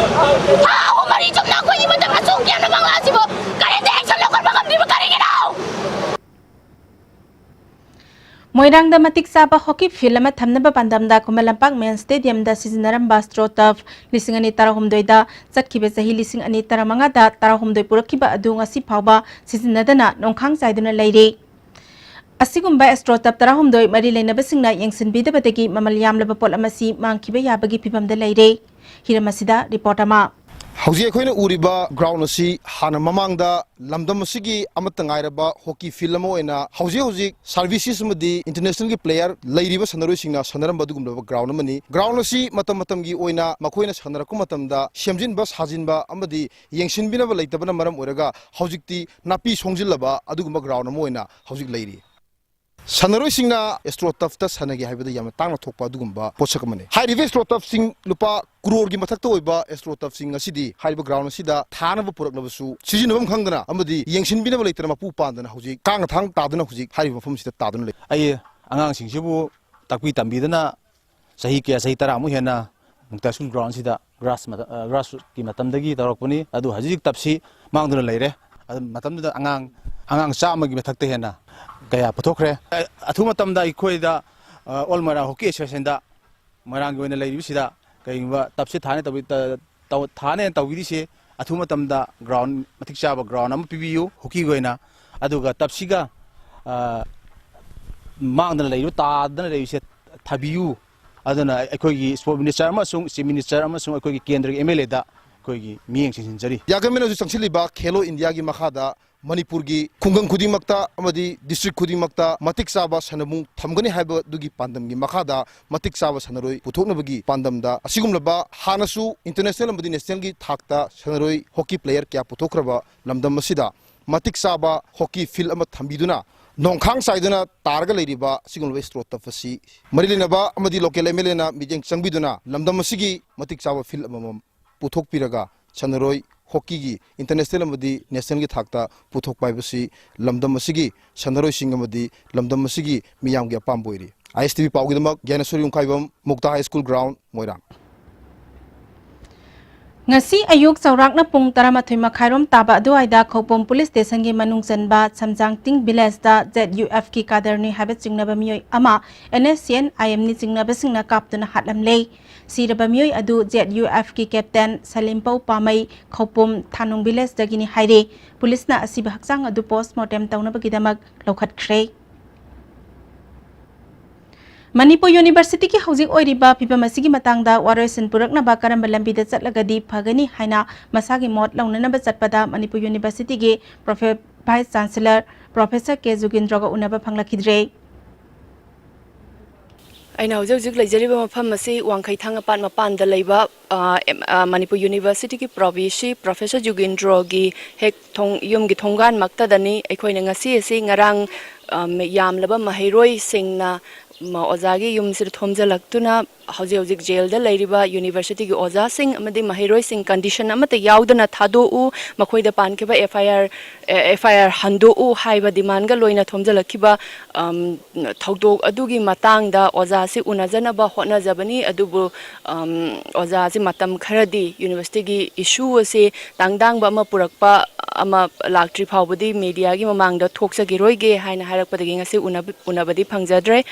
ꯊꯥ ꯑꯍꯨꯝ ꯃꯔꯤ ꯆꯨꯞꯅ ꯑꯩꯈꯣꯏꯒꯤ ꯃꯇꯝ ꯑꯁꯨꯛ ꯌꯥꯝꯅ ꯃꯥꯡꯂꯛꯑꯁꯤꯕꯨ ꯀꯔꯤꯝꯇ action ꯂꯧꯈꯠꯄ ꯉꯝꯗ꯭ꯔꯤꯕ ꯀꯔꯤꯒꯤꯅꯣ? ꯃꯣꯏꯔꯥꯡꯗ ꯃꯇꯤꯛ ꯆꯥꯕ hockey field ꯑꯃ ꯊꯝꯅꯕ ꯄꯥꯟꯗꯝꯗ ꯈꯨꯃꯟ ꯂꯝꯄꯥꯛ main stadiumꯗ ꯁꯤꯖꯤꯟꯅꯔꯝꯕ straw tub ꯂꯤꯁꯤꯡ ꯑꯅꯤ ꯇꯔꯥꯍꯨꯝꯗꯣꯏꯗ ꯆꯠꯈꯤꯕ ꯆꯍꯤ ꯂꯤꯁꯤꯡ ꯑꯅꯤ ꯇꯔꯥꯃꯉꯥꯗ ꯇꯔꯥꯍꯨꯝꯗꯣꯏ ꯄꯨꯔꯛꯈꯤꯕ ꯑꯗꯨ ꯉꯁꯤ ꯐꯥꯎꯕ ꯁꯤꯖꯤꯟꯅꯗꯅ ꯅꯣꯡꯈꯥꯡ ꯆꯥꯏꯗꯨꯅ ꯂꯩꯔꯤ꯫ ꯑꯁꯤꯒꯨꯝꯕ straw tub ꯇꯔꯥꯍꯨꯝꯗꯣꯏ ꯃꯔꯤ ꯂꯩꯅꯕꯁꯤꯡꯅ ꯌꯦꯡꯁꯤꯟꯕꯤꯗꯕꯗꯒꯤ ꯃꯃꯜ ꯌꯥꯝꯂꯕ ꯄꯣꯠꯂꯝ ꯑꯁꯤ ꯃꯥꯡꯈꯤꯕ ꯌꯥꯕꯒꯤ ꯐꯤꯚꯝꯗ ꯂꯩꯔꯦ꯫ ꯍꯤꯔꯝ ꯑꯁꯤꯗ report ꯑꯃ꯫ ꯍꯧꯖꯤꯛ ꯑꯩꯈꯣꯏꯅ ꯎꯔꯤꯕ ground ꯑꯁꯤ ꯍꯥꯟꯅ ꯃꯃꯥꯡꯗ ꯂꯝꯗꯝ ꯑꯁꯤꯒꯤ ꯑꯃꯠꯇ ꯉꯥꯏꯔꯕ hockey field ꯑꯃ ꯑꯣꯏꯅ ꯍꯧꯖꯤꯛ ꯍꯧꯖꯤꯛ services ꯑꯃꯗꯤ internationalꯒꯤ player ꯂꯩꯔꯤꯕ ꯁꯥꯟꯅꯔꯣꯏꯁꯤꯡꯅ ꯁꯥꯟꯅꯔꯝꯕ ꯑꯗꯨꯒꯨꯝꯂꯕ ground ꯑꯃꯅꯤ꯫ Ground ꯑꯁꯤ ꯃꯇꯝ ꯃꯇꯝꯒꯤ ꯑꯣꯏꯅ ꯃꯈꯣꯏꯅ ꯁꯥꯟꯅꯔꯛꯄ ꯃꯇꯝꯗ ꯁꯦꯝꯖꯤꯟꯕ ꯁꯥꯖꯤꯟꯕ ꯑꯃꯗꯤ ꯌꯦꯡꯁꯤꯟꯕꯤꯅꯕ ꯂꯩꯇꯕꯅ ꯃꯔꯝ ꯑꯣꯏꯔꯒ ꯍꯧꯖꯤꯛꯇꯤ ꯅꯥꯄꯤ ꯁꯣꯡꯖꯤꯜꯂꯕ ꯑꯗꯨꯒꯨꯝꯕ ground ꯑꯃ ꯑꯣꯏꯅ ꯍꯧꯖꯤꯛ ꯂꯩꯔꯤ꯫ ꯁꯥꯟꯅꯔꯣꯏꯁꯤꯡꯅ ꯑꯦꯁꯇ꯭ꯔꯣ ꯇꯐꯇ ꯁꯥꯟꯅꯒꯦ ꯍꯥꯏꯕꯗ ꯌꯥꯝꯅ ꯇꯥꯡꯅ ꯊꯣꯛꯄ ꯑꯗꯨꯒꯨꯝꯕ ꯄꯣꯠꯁꯛ ꯑꯃꯅꯤ꯫ ꯍꯥꯏꯔꯤꯕ ꯑꯦꯁꯇ꯭ꯔꯣ ꯇꯐꯁꯤꯡ, ꯂꯨꯄꯥ ꯀ꯭ꯔꯣꯔꯒꯤ ꯃꯊꯛꯇ ꯑꯣꯏꯕ ꯑꯦꯁꯇ꯭ꯔꯣ ꯇꯐꯁꯤꯡ ꯑꯁꯤꯗꯤ ꯍꯥꯏꯔꯤꯕ ꯒ꯭ꯔꯥꯎꯟ ꯑꯁꯤꯗ ꯊꯥꯅꯕ ꯄꯨꯔꯛꯅꯕꯁꯨ ꯁꯤꯖꯤꯟꯅꯐꯝ ꯈꯪꯗꯅ ꯑꯃꯗꯤ ꯌꯦꯡꯁꯤꯟꯕꯤꯅꯕ ꯂꯩꯇꯅ ꯃꯄꯨ ꯄꯥꯟꯗꯅ ꯍꯧꯖꯤꯛ ꯀꯥꯡ ꯑꯊꯥꯡ ꯇꯥꯗꯨꯅ ꯍꯧꯖꯤꯛ ꯍꯥꯏꯔꯤꯕ ꯃꯐꯝꯁꯤꯗ ꯇꯥꯗꯨꯅ ꯂꯩ꯫ ꯑꯩ ꯑꯉꯥꯡꯁꯤꯡꯁꯤꯕꯨ ꯇꯥꯛꯄꯤ ꯇꯝꯕꯤꯗꯅ ꯆꯍꯤ ꯀꯌꯥ, ꯆꯍꯤ ꯇꯔꯥꯃꯨꯛ ꯍꯦꯟꯅ ꯃꯨꯛꯇꯥ ꯁ꯭ꯀꯨꯜ ꯒ꯭ꯔꯥꯎꯟꯁꯤꯗ ꯒ꯭ꯔꯥꯁ ꯃꯇ-, ꯑ, ꯒ꯭ꯔꯥꯁꯀꯤ ꯃꯇꯝꯗꯒꯤ ꯇꯧꯔꯛꯄꯅꯤ꯫ ꯑꯗꯨ ꯍꯧꯖꯤꯛ ꯍꯧꯖꯤꯛ ꯇꯞꯁꯤ ꯃꯥꯡꯗꯨꯅ ꯂꯩꯔꯦ꯫ ꯑꯗꯨ ꯃꯇꯝꯗꯨꯗ ꯑꯉꯥꯡ, ꯑꯉꯥꯡ ꯆꯥꯝꯃꯒꯤ ꯃꯊꯛꯇ ꯍꯦꯟꯅ ꯀꯌꯥ ꯄꯨꯊꯣꯛꯈ꯭ꯔꯦ꯫ ꯑ-, ꯑꯊꯨꯕ ꯃꯇꯝꯗ ꯑꯩꯈꯣꯏꯗ, ꯑ, ꯑꯣꯜ ꯃꯣꯏꯔꯥꯡ ꯍꯣꯀꯤ ꯑꯦꯁꯣꯁꯤꯌꯦꯁꯟꯗ ꯃꯣꯏꯔꯥꯡꯒꯤ ꯑꯣꯏꯅ ꯂꯩꯔꯤꯕꯁꯤꯗ ꯀꯔꯤꯒꯨꯝꯕ ꯇꯞꯁꯤ ꯊꯥꯅ ꯇꯧꯕꯤ-, ꯇ-, ꯇꯧ-, ꯊꯥꯅꯦꯅ ꯇꯧꯕꯤꯔꯤꯁꯤ ꯑꯊꯨꯕ ꯃꯇꯝꯗ ꯒ꯭ꯔꯥꯎꯟ, ꯃꯇꯤꯛ ꯆꯥꯕ ꯒ꯭ꯔꯥꯎꯟ ꯑꯃ ꯄꯤꯕꯤꯌꯨ ꯍꯣꯀꯤꯒꯤ ꯑꯣꯏꯅ꯫ ꯑꯗꯨꯒ ꯇꯞꯁꯤꯒ, ꯑ, ꯃꯥꯡꯗꯅ ꯂꯩꯔꯤꯕ, ꯇꯥꯗꯅ ꯂꯩꯔꯤꯁꯦ ꯊꯥꯕꯤꯌꯨ꯫ ꯑꯗꯨꯅ ꯑꯩꯈꯣꯏꯒꯤ ꯁ꯭ꯄꯣꯔꯠ ꯃꯤꯅꯤꯁꯇꯔ ꯑꯃꯁꯨꯡ ꯆꯤꯐ ꯃꯤꯅꯤꯁꯇꯔ ꯑꯃꯁꯨꯡ ꯑꯩꯈꯣꯏꯒꯤ ꯀꯦꯟꯗ꯭ꯔꯒꯤ ꯑꯦꯝ ꯑꯦꯜ ꯑꯦꯗ ꯑꯩꯈꯣꯏꯒꯤ ꯃꯤꯠꯌꯦꯡ ꯆꯤꯡꯁꯤꯟꯖꯔꯤ꯫ ꯌꯥꯒꯃꯦꯟ ꯍꯧꯖꯤꯛ ꯆꯪꯁꯤꯜꯂꯤꯕ ꯈꯦꯂꯣ ꯏꯟꯗꯤꯌꯥꯒꯤ ꯃꯈꯥꯗ ꯃꯅꯤꯄꯨꯔꯒꯤ ꯈꯨꯡꯒꯪ ꯈꯨꯗꯤꯡꯃꯛꯇ ꯑꯃꯗꯤ ꯗꯤꯁꯇ꯭ꯔꯤꯛ ꯈꯨꯗꯤꯡꯃꯛꯇ ꯃꯇꯤꯛ ꯆꯥꯕ ꯁꯥꯟꯅꯕꯨꯡ ꯊꯝꯒꯅꯤ ꯍꯥꯏꯕꯗꯨꯒꯤ ꯄꯥꯟꯗꯝꯒꯤ ꯃꯈꯥꯗ ꯃꯇꯤꯛ ꯆꯥꯕ ꯁꯥꯟꯅꯔꯣꯏ ꯄꯨꯊꯣꯛꯅꯕꯒꯤ ꯄꯥꯟꯗꯝꯗ ꯑꯁꯤꯒꯨꯝꯂꯕ ꯍꯥꯟꯅꯁꯨ ꯏꯟꯇꯔꯅꯦꯁꯅꯦꯜ ꯑꯃꯗꯤ ꯅꯦꯁꯅꯦꯜꯒꯤ ꯊꯥꯛꯇ ꯁꯥꯟꯅꯔꯣꯏ ꯍꯣꯀꯤ ꯄ꯭ꯂꯦꯌꯔ ꯀꯌꯥ ꯄꯨꯊꯣꯛꯈ꯭ꯔꯕ ꯂꯝꯗꯝ ꯑꯁꯤꯗ ꯃꯇꯤꯛ ꯆꯥꯕ ꯍꯣꯀꯤ ꯐꯤꯜꯗ ꯑꯃ ꯊꯝꯕꯤꯗꯨꯅ ꯅꯣꯡꯈꯥꯡ ꯆꯥꯏꯗꯨꯅ ꯇꯥꯔꯒ ꯂꯩꯔꯤꯕ ꯑꯁꯤꯒꯨꯝꯂꯕ ꯑꯦꯁꯇ꯭ꯔꯣ ꯇꯐ ꯑꯁꯤ ꯃꯔꯤ ꯂꯩꯅꯕ ꯑꯃꯗꯤ ꯂꯣꯀꯦꯜ ꯑꯦꯝ ꯑꯦꯜ ꯑꯦꯅ ꯃꯤꯠꯌꯦꯡ ꯆꯪꯕꯤꯗꯨꯅ ꯂꯝꯗꯝ ꯑꯁꯤꯒꯤ ꯃꯇꯤꯛ ꯆꯥꯕ ꯐꯤꯜꯗ ꯑꯃꯃꯝ ꯄꯨꯊꯣꯛꯄꯤꯔꯒ ꯁꯥꯟꯅꯔꯣꯏ ꯍꯣꯀꯤꯒꯤ ꯏꯟꯇꯔꯅꯦꯁꯅꯦꯜ ꯑꯃꯗꯤ ꯅꯦꯁꯅꯦꯜꯒꯤ ꯊꯥꯛꯇ ꯄꯨꯊꯣꯛꯄ ꯍꯥꯏꯕꯁꯤ ꯂꯝꯗꯝ ꯑꯁꯤꯒꯤ ꯁꯥꯟꯅꯔꯣꯏꯁꯤꯡ ꯑꯃꯗꯤ ꯂꯝꯗꯝ ꯑꯁꯤꯒꯤ ꯃꯤꯌꯥꯝꯒꯤ ꯑꯄꯥꯝꯕ ꯑꯣꯏꯔꯤ꯫ ꯑꯥꯏ ꯑꯦꯁ ꯇꯤ ꯚꯤ ꯄꯥꯎꯒꯤꯗꯃꯛ Gyaneshwar Yumkhaibam, Mukta high school ground, Moirang. ꯉꯁꯤ ꯑꯌꯨꯛ ꯆꯥꯎꯔꯥꯛꯅ ꯄꯨꯡ ꯇꯔꯥꯃꯥꯊꯣꯏ ꯃꯈꯥꯏꯔꯣꯝ ꯇꯥꯕ ꯑꯗꯨꯋꯥꯏꯗ ꯈꯧꯄꯨꯝ ꯄꯨꯂꯤꯁ ꯁ꯭ꯇꯦꯁꯟꯒꯤ ꯃꯅꯨꯡ ꯆꯟꯕ ꯁꯝꯖꯥꯡꯇꯤꯡ ꯚꯤꯂꯦꯖꯇ ꯖꯦꯠ ꯌꯨ ꯑꯦꯐꯀꯤ ꯀꯥꯗꯔꯅꯤ ꯍꯥꯏꯕ ꯆꯤꯡꯅꯕ ꯃꯤꯑꯣꯏ ꯑꯃ ꯑꯦꯟ ꯑꯦꯁ ꯁꯤ ꯑꯦꯟ ꯑꯥꯏ ꯑꯦꯝꯅꯤ ꯆꯤꯡꯅꯕꯁꯤꯡꯅ ꯀꯥꯞꯇꯨꯅ ꯍꯥꯠꯂꯝꯂꯦ꯫ ꯁꯤꯔꯕ ꯃꯤꯑꯣꯏ ꯑꯗꯨ ꯖꯦꯠ ꯌꯨ ꯑꯦꯐꯀꯤ ꯀꯦꯞꯇꯦꯟ ꯁꯂꯤꯝꯄꯧ ꯄꯥꯃꯩ, ꯈꯧꯄꯨꯝ ꯊꯥꯅꯨꯡ ꯚꯤꯂꯦꯖꯇꯒꯤꯅꯤ ꯍꯥꯏꯔꯦ꯫ ꯄꯨꯂꯤꯁꯅ ꯑꯁꯤꯕ ꯍꯛꯆꯥꯡ ꯑꯗꯨ ꯄꯣꯁꯠꯃꯣꯔꯇꯦꯝ ꯇꯧꯅꯕꯒꯤꯗꯃꯛ ꯂꯧꯈꯠꯈ꯭ꯔꯦ꯫ ꯃꯅꯤꯄꯨꯔ ꯌꯨꯅꯤꯚꯔꯁꯤꯇꯤꯒꯤ ꯍꯧꯖꯤꯛ ꯑꯣꯏꯔꯤꯕ ꯐꯤꯕꯝ ꯑꯁꯤꯒꯤ ꯃꯇꯥꯡꯗ ꯋꯥꯔꯣꯏꯁꯤꯟ ꯄꯨꯔꯛꯅꯕ ꯀꯔꯝꯕ ꯂꯝꯕꯤꯗ ꯆꯠꯂꯒꯗꯤ ꯐꯒꯅꯤ ꯍꯥꯏꯅ ꯃꯁꯥꯒꯤ ꯃꯣꯠ ꯂꯧꯅꯅꯕ ꯆꯠꯄꯗ ꯃꯅꯤꯄꯨꯔ ꯌꯨꯅꯤꯚꯔꯁꯤꯇꯤꯒꯤ ꯄ꯭ꯔꯣꯐꯦ-, ꯚꯥꯏꯁ ꯆꯥꯟꯁꯦꯂꯔ ꯄ꯭ꯔꯣꯐꯦꯁꯔ ꯀꯦ ꯖꯨꯒꯤꯟꯗ꯭ꯔꯣꯒ ꯎꯅꯕ ꯐꯪꯂꯛꯈꯤꯗ꯭ꯔꯦ꯫ ꯑꯩꯅ ꯍꯧꯖꯤꯛ ꯍꯧꯖꯤꯛ ꯂꯩꯖꯔꯤꯕ ꯃꯐꯝ ꯑꯁꯤ ꯋꯥꯡꯈꯩ ꯊꯥꯡꯒꯄꯥꯠ ꯃꯄꯥꯟꯗ ꯂꯩꯕ, ꯑ, ꯑꯦꯝ-, ꯑ, ꯃꯅꯤꯄꯨꯔ ꯌꯨꯅꯤꯚꯔꯁꯤꯇꯤꯒꯤ ꯄ꯭ꯔꯣꯚꯤꯁꯤ ꯄ꯭ꯔꯣꯐꯦꯁꯔ ꯖꯨꯒꯤꯟꯗ꯭ꯔꯣꯒꯤ ꯍꯦꯛ ꯊꯣꯡ-, ꯌꯨꯝꯒꯤ ꯊꯣꯡꯒꯥꯟꯃꯛꯇꯗꯅꯤ꯫ ꯑꯩꯈꯣꯏꯅ ꯉꯁꯤ ꯑꯁꯤ ꯉꯔꯥꯡ, ꯑ, ꯌꯥꯝꯂꯕ ꯃꯍꯩꯔꯣꯏꯁꯤꯡꯅ, ꯃ-, ꯑꯣꯖꯥꯒꯤ ꯌꯨꯝꯁꯤꯗ ꯊꯣꯝꯖꯤꯜꯂꯛꯇꯨꯅ ꯍꯧꯖꯤꯛ ꯍꯧꯖꯤꯛ ꯖꯦꯜꯗ ꯂꯩꯔꯤꯕ ꯌꯨꯅꯤꯚꯔꯁꯤꯇꯤꯒꯤ ꯑꯣꯖꯥꯁꯤꯡ ꯑꯃꯗꯤ ꯃꯍꯩꯔꯣꯏꯁꯤꯡ ꯀꯟꯗꯤꯁꯟ ꯑꯃꯠꯇ ꯌꯥꯎꯗꯅ ꯊꯥꯗꯣꯛꯎ, ꯃꯈꯣꯏꯗ ꯄꯥꯟꯈꯤꯕ ꯑꯦꯐ ꯑꯥꯏ ꯑꯥꯔ, ꯑꯦ, ꯑꯦꯐ ꯑꯥꯏ ꯑꯥꯔ ꯍꯟꯗꯣꯛꯎ ꯍꯥꯏꯕ ꯗꯤꯃꯥꯟꯒ ꯂꯣꯏꯅ ꯊꯣꯝꯖꯤꯜꯂꯛꯈꯤꯕ, ꯑꯝ, ꯊꯧꯗꯣꯛ ꯑꯗꯨꯒꯤ ꯃꯇꯥꯡꯗ ꯑꯣꯖꯥꯁꯤ ꯎꯅꯖꯅꯕ ꯍꯣꯠꯅꯖꯕꯅꯤ꯫ ꯑꯗꯨꯕꯨ, ꯑꯝ, ꯑꯣꯖꯥꯁꯤ ꯃꯇꯝ ꯈꯔꯗꯤ ꯌꯨꯅꯤꯚꯔꯁꯤꯇꯤꯒꯤ ꯏꯁꯨ ꯑꯁꯤ ꯇꯥꯡꯗꯥꯡꯕ ꯑꯃ ꯄꯨꯔꯛꯄ ꯑꯃ ꯂꯥꯛꯇ꯭ꯔꯤ ꯐꯥꯎꯕꯗꯤ ꯃꯦꯗꯤꯌꯥꯒꯤ ꯃꯃꯥꯡꯗ ꯊꯣꯛꯆꯈꯤꯔꯣꯏꯒꯦ ꯍꯥꯏꯅ ꯍꯥꯏꯔꯛꯄꯗꯒꯤ ꯉꯁꯤ ꯎꯅꯕ-, ꯎꯅꯕꯗꯤ ꯐꯪꯖꯗ꯭ꯔꯦ꯫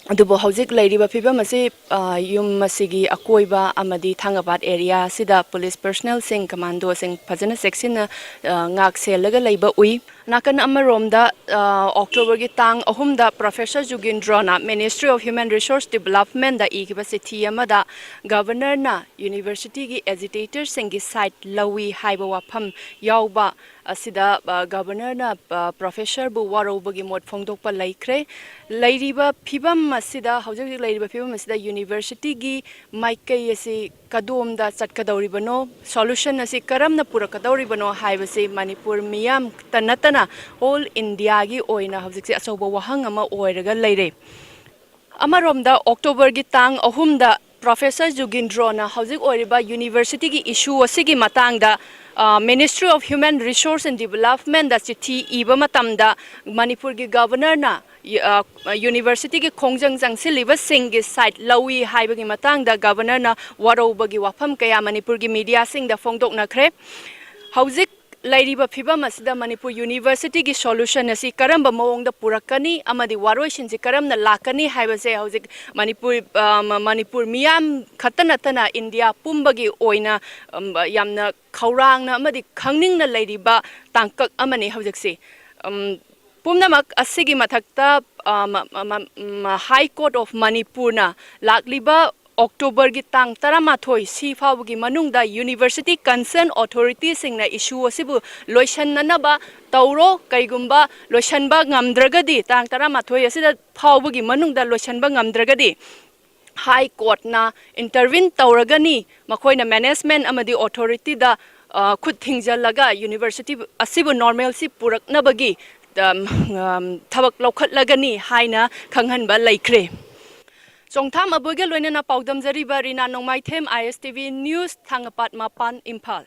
ꯑꯗꯨꯕꯨ ꯍꯧꯖꯤꯛ ꯂꯩꯔꯤꯕ ꯐꯤꯕꯝ ꯑꯁꯤ, ꯑ, ꯌꯨꯝ ꯑꯁꯤꯒꯤ ꯑꯀꯣꯏꯕ ꯑꯃꯗꯤ ꯊꯥꯡꯒꯄꯥꯠ ꯑꯦꯔꯤꯌꯥ ꯑꯁꯤꯗ ꯄꯨꯂꯤꯁ ꯄꯔꯁꯅꯦꯜꯁꯤꯡ, ꯀꯃꯥꯟꯗꯣꯁꯤꯡ ꯐꯖꯅ ꯆꯦꯛꯁꯤꯟꯅ, ꯑ, ꯉꯥꯛ ꯁꯦꯜꯂꯒ ꯂꯩꯕ ꯎꯏ꯫ ꯅꯥꯀꯟ ꯑꯃꯔꯣꯝꯗ, ꯑ, ꯑꯣꯛꯇꯣꯕꯔꯒꯤ ꯇꯥꯡ ꯑꯍꯨꯝꯗ ꯄ꯭ꯔꯣꯐꯦꯁꯔ ꯖꯨꯒꯤꯟꯗ꯭ꯔꯣꯅ Ministry of Human Resource Developmentꯗ ꯏꯈꯤꯕ ꯆꯤꯊꯤ ꯑꯃꯗ ꯒꯕꯔꯅꯔꯅ ꯌꯨꯅꯤꯚꯔꯁꯤꯇꯤꯒꯤ ꯑꯦꯖꯤꯇꯦꯇꯔꯁꯤꯡꯒꯤ ꯁꯥꯏꯠ ꯂꯧꯏ ꯍꯥꯏꯕ ꯋꯥꯐꯝ ꯌꯥꯎꯕ ꯑꯁꯤꯗ, ꯑ, ꯒꯕꯔꯅꯔꯅ, ꯑ, ꯄ꯭ꯔꯣꯐꯦꯁꯔꯕꯨ ꯋꯥꯔꯧꯕꯒꯤ ꯃꯣꯠ ꯐꯣꯡꯗꯣꯛꯄ ꯂꯩꯈ꯭ꯔꯦ꯫ ꯂꯩꯔꯤꯕ ꯐꯤꯕꯝ ꯑꯁꯤꯗ, ꯍꯧꯖꯤꯛ ꯍꯧꯖꯤꯛ ꯂꯩꯔꯤꯕ ꯐꯤꯕꯝ ꯑꯁꯤꯗ ꯌꯨꯅꯤꯚꯔꯁꯤꯇꯤꯒꯤ ꯃꯥꯏꯀꯩ ꯑꯁꯤ ꯀꯗꯣꯝꯗ ꯆꯠꯀꯗꯧꯔꯤꯕꯅꯣ, ꯁꯣꯂꯨꯁꯟ ꯑꯁꯤ ꯀꯔꯝꯅ ꯄꯨꯔꯛꯀꯗꯧꯔꯤꯕꯅꯣ ꯍꯥꯏꯕꯁꯤ ꯃꯅꯤꯄꯨꯔ ꯃꯤꯌꯥꯝꯇ ꯅꯠꯇꯅ ꯑꯣꯜ ꯏꯟꯗꯤꯌꯥꯒꯤ ꯑꯣꯏꯅ ꯍꯧꯖꯤꯛꯁꯦ ꯑꯆꯧꯕ ꯋꯥꯍꯪ ꯑꯃ ꯑꯣꯏꯔꯒ ꯂꯩꯔꯦ꯫ ꯑꯃꯔꯣꯝꯗ ꯑꯣꯛꯇꯣꯕꯔꯒꯤ ꯇꯥꯡ ꯑꯍꯨꯝꯗ ꯄ꯭ꯔꯣꯐꯦꯁꯔ ꯖꯨꯒꯤꯟꯗ꯭ꯔꯣꯅ ꯍꯧꯖꯤꯛ ꯑꯣꯏꯔꯤꯕ ꯌꯨꯅꯤꯚꯔꯁꯤꯇꯤꯒꯤ ꯏꯁꯨ ꯑꯁꯤꯒꯤ ꯃꯇꯥꯡꯗ, ꯑ, Ministry of Human Resource and Developmentꯗ ꯆꯤꯊꯤ ꯏꯕ ꯃꯇꯝꯗ ꯃꯅꯤꯄꯨꯔꯒꯤ ꯒꯕꯔꯅꯔꯅ ꯌꯨ-, ꯑ, ꯌꯨꯅꯤꯚꯔꯁꯤꯇꯤꯒꯤ ꯈꯣꯡꯖꯪ ꯆꯪꯁꯤꯜꯂꯤꯕꯁꯤꯡꯒꯤ ꯁꯥꯏꯠ ꯂꯧꯏ ꯍꯥꯏꯕꯒꯤ ꯃꯇꯥꯡꯗ ꯒꯕꯔꯅꯔꯅ ꯋꯥꯔꯧꯕꯒꯤ ꯋꯥꯐꯝ ꯀꯌꯥ ꯃꯅꯤꯄꯨꯔꯒꯤ ꯃꯤꯗꯤꯌꯥꯁꯤꯡꯗ ꯐꯣꯡꯗꯣꯛꯅꯈ꯭ꯔꯦ꯫ ꯍꯧꯖꯤꯛ ꯂꯩꯔꯤꯕ ꯐꯤꯕꯝ ꯑꯁꯤꯗ ꯃꯅꯤꯄꯨꯔ ꯌꯨꯅꯤꯚꯔꯁꯤꯇꯤꯒꯤ ꯁꯣꯂꯨꯁꯟ ꯑꯁꯤ ꯀꯔꯝꯕ ꯃꯑꯣꯡꯗ ꯄꯨꯔꯛꯀꯅꯤ ꯑꯃꯗꯤ ꯋꯥꯔꯣꯏꯁꯤꯟꯁꯤ ꯀꯔꯝꯅ ꯂꯥꯛꯀꯅꯤ ꯍꯥꯏꯕꯁꯦ ꯍꯧꯖꯤꯛ ꯃꯅꯤꯄꯨꯔ, ꯑ, ꯃ-, ꯃꯅꯤꯄꯨꯔ ꯃꯤꯌꯥꯝ ꯈꯛꯇ ꯅꯠꯇꯅ ꯏꯟꯗꯤꯌꯥ ꯄꯨꯝꯕꯒꯤ ꯑꯣꯏꯅ, ꯑꯝ, ꯌꯥꯝꯅ ꯈꯧꯔꯥꯡꯅ ꯑꯃꯗꯤ ꯈꯪꯅꯤꯡꯅ ꯂꯩꯔꯤꯕ ꯇꯥꯡꯀꯛ ꯑꯃꯅꯤ ꯍꯧꯖꯤꯛꯁꯤ꯫ ꯑꯝ, ꯄꯨꯝꯅꯃꯛ ꯑꯁꯤꯒꯤ ꯃꯊꯛꯇ, ꯑ, ꯃ-, ꯃ-, ꯃ-, ꯃ-, High Court of ꯃꯅꯤꯄꯨꯔꯅ ꯂꯥꯛꯂꯤꯕ ꯑꯣꯛꯇꯣꯕꯔꯒꯤ ꯇꯥꯡ ꯇꯔꯥꯃꯥꯊꯣꯏ ꯁꯤ ꯐꯥꯎꯕꯒꯤ ꯃꯅꯨꯡꯗ university concern authorityꯁꯤꯡꯅ issue ꯑꯁꯤꯕꯨ ꯂꯣꯏꯁꯤꯟꯅꯅꯕ ꯇꯧꯔꯣ꯫ ꯀꯩꯒꯨꯝꯕ ꯂꯣꯏꯁꯤꯟꯕ ꯉꯝꯗ꯭ꯔꯒꯗꯤ, ꯇꯥꯡ ꯇꯔꯥꯃꯥꯊꯣꯏ ꯑꯁꯤꯗ ꯐꯥꯎꯕꯒꯤ ꯃꯅꯨꯡꯗ ꯂꯣꯏꯁꯤꯟꯕ ꯉꯝꯗ꯭ꯔꯒꯗꯤ, High Courtꯅ intervene ꯇꯧꯔꯒꯅꯤ꯫ ꯃꯈꯣꯏꯅ management ꯑꯃꯗꯤ authorityꯗ, ꯑ, ꯈꯨꯠ ꯊꯤꯡꯖꯤꯜꯂꯒ university ꯑꯁꯤꯕꯨ normalcy ꯄꯨꯔꯛꯅꯕꯒꯤ, ꯑꯝ, ꯑꯝ, ꯊꯕꯛ ꯂꯧꯈꯠꯂꯒꯅꯤ ꯍꯥꯏꯅ ꯈꯪꯍꯟꯕ ꯂꯩꯈ꯭ꯔꯦ꯫ ꯆꯣꯡꯊꯥꯝ ꯑꯕꯣꯏꯒ ꯂꯣꯏꯅꯅ ꯄꯥꯎꯗꯝꯖꯔꯤꯕ ꯔꯤꯅꯥ ꯅꯣꯡꯃꯥꯏꯊꯦꯝ, ISTV News, ꯊꯥꯡꯒꯄꯥꯠ ꯃꯄꯥꯟ, ꯏꯝꯐꯥꯜ꯫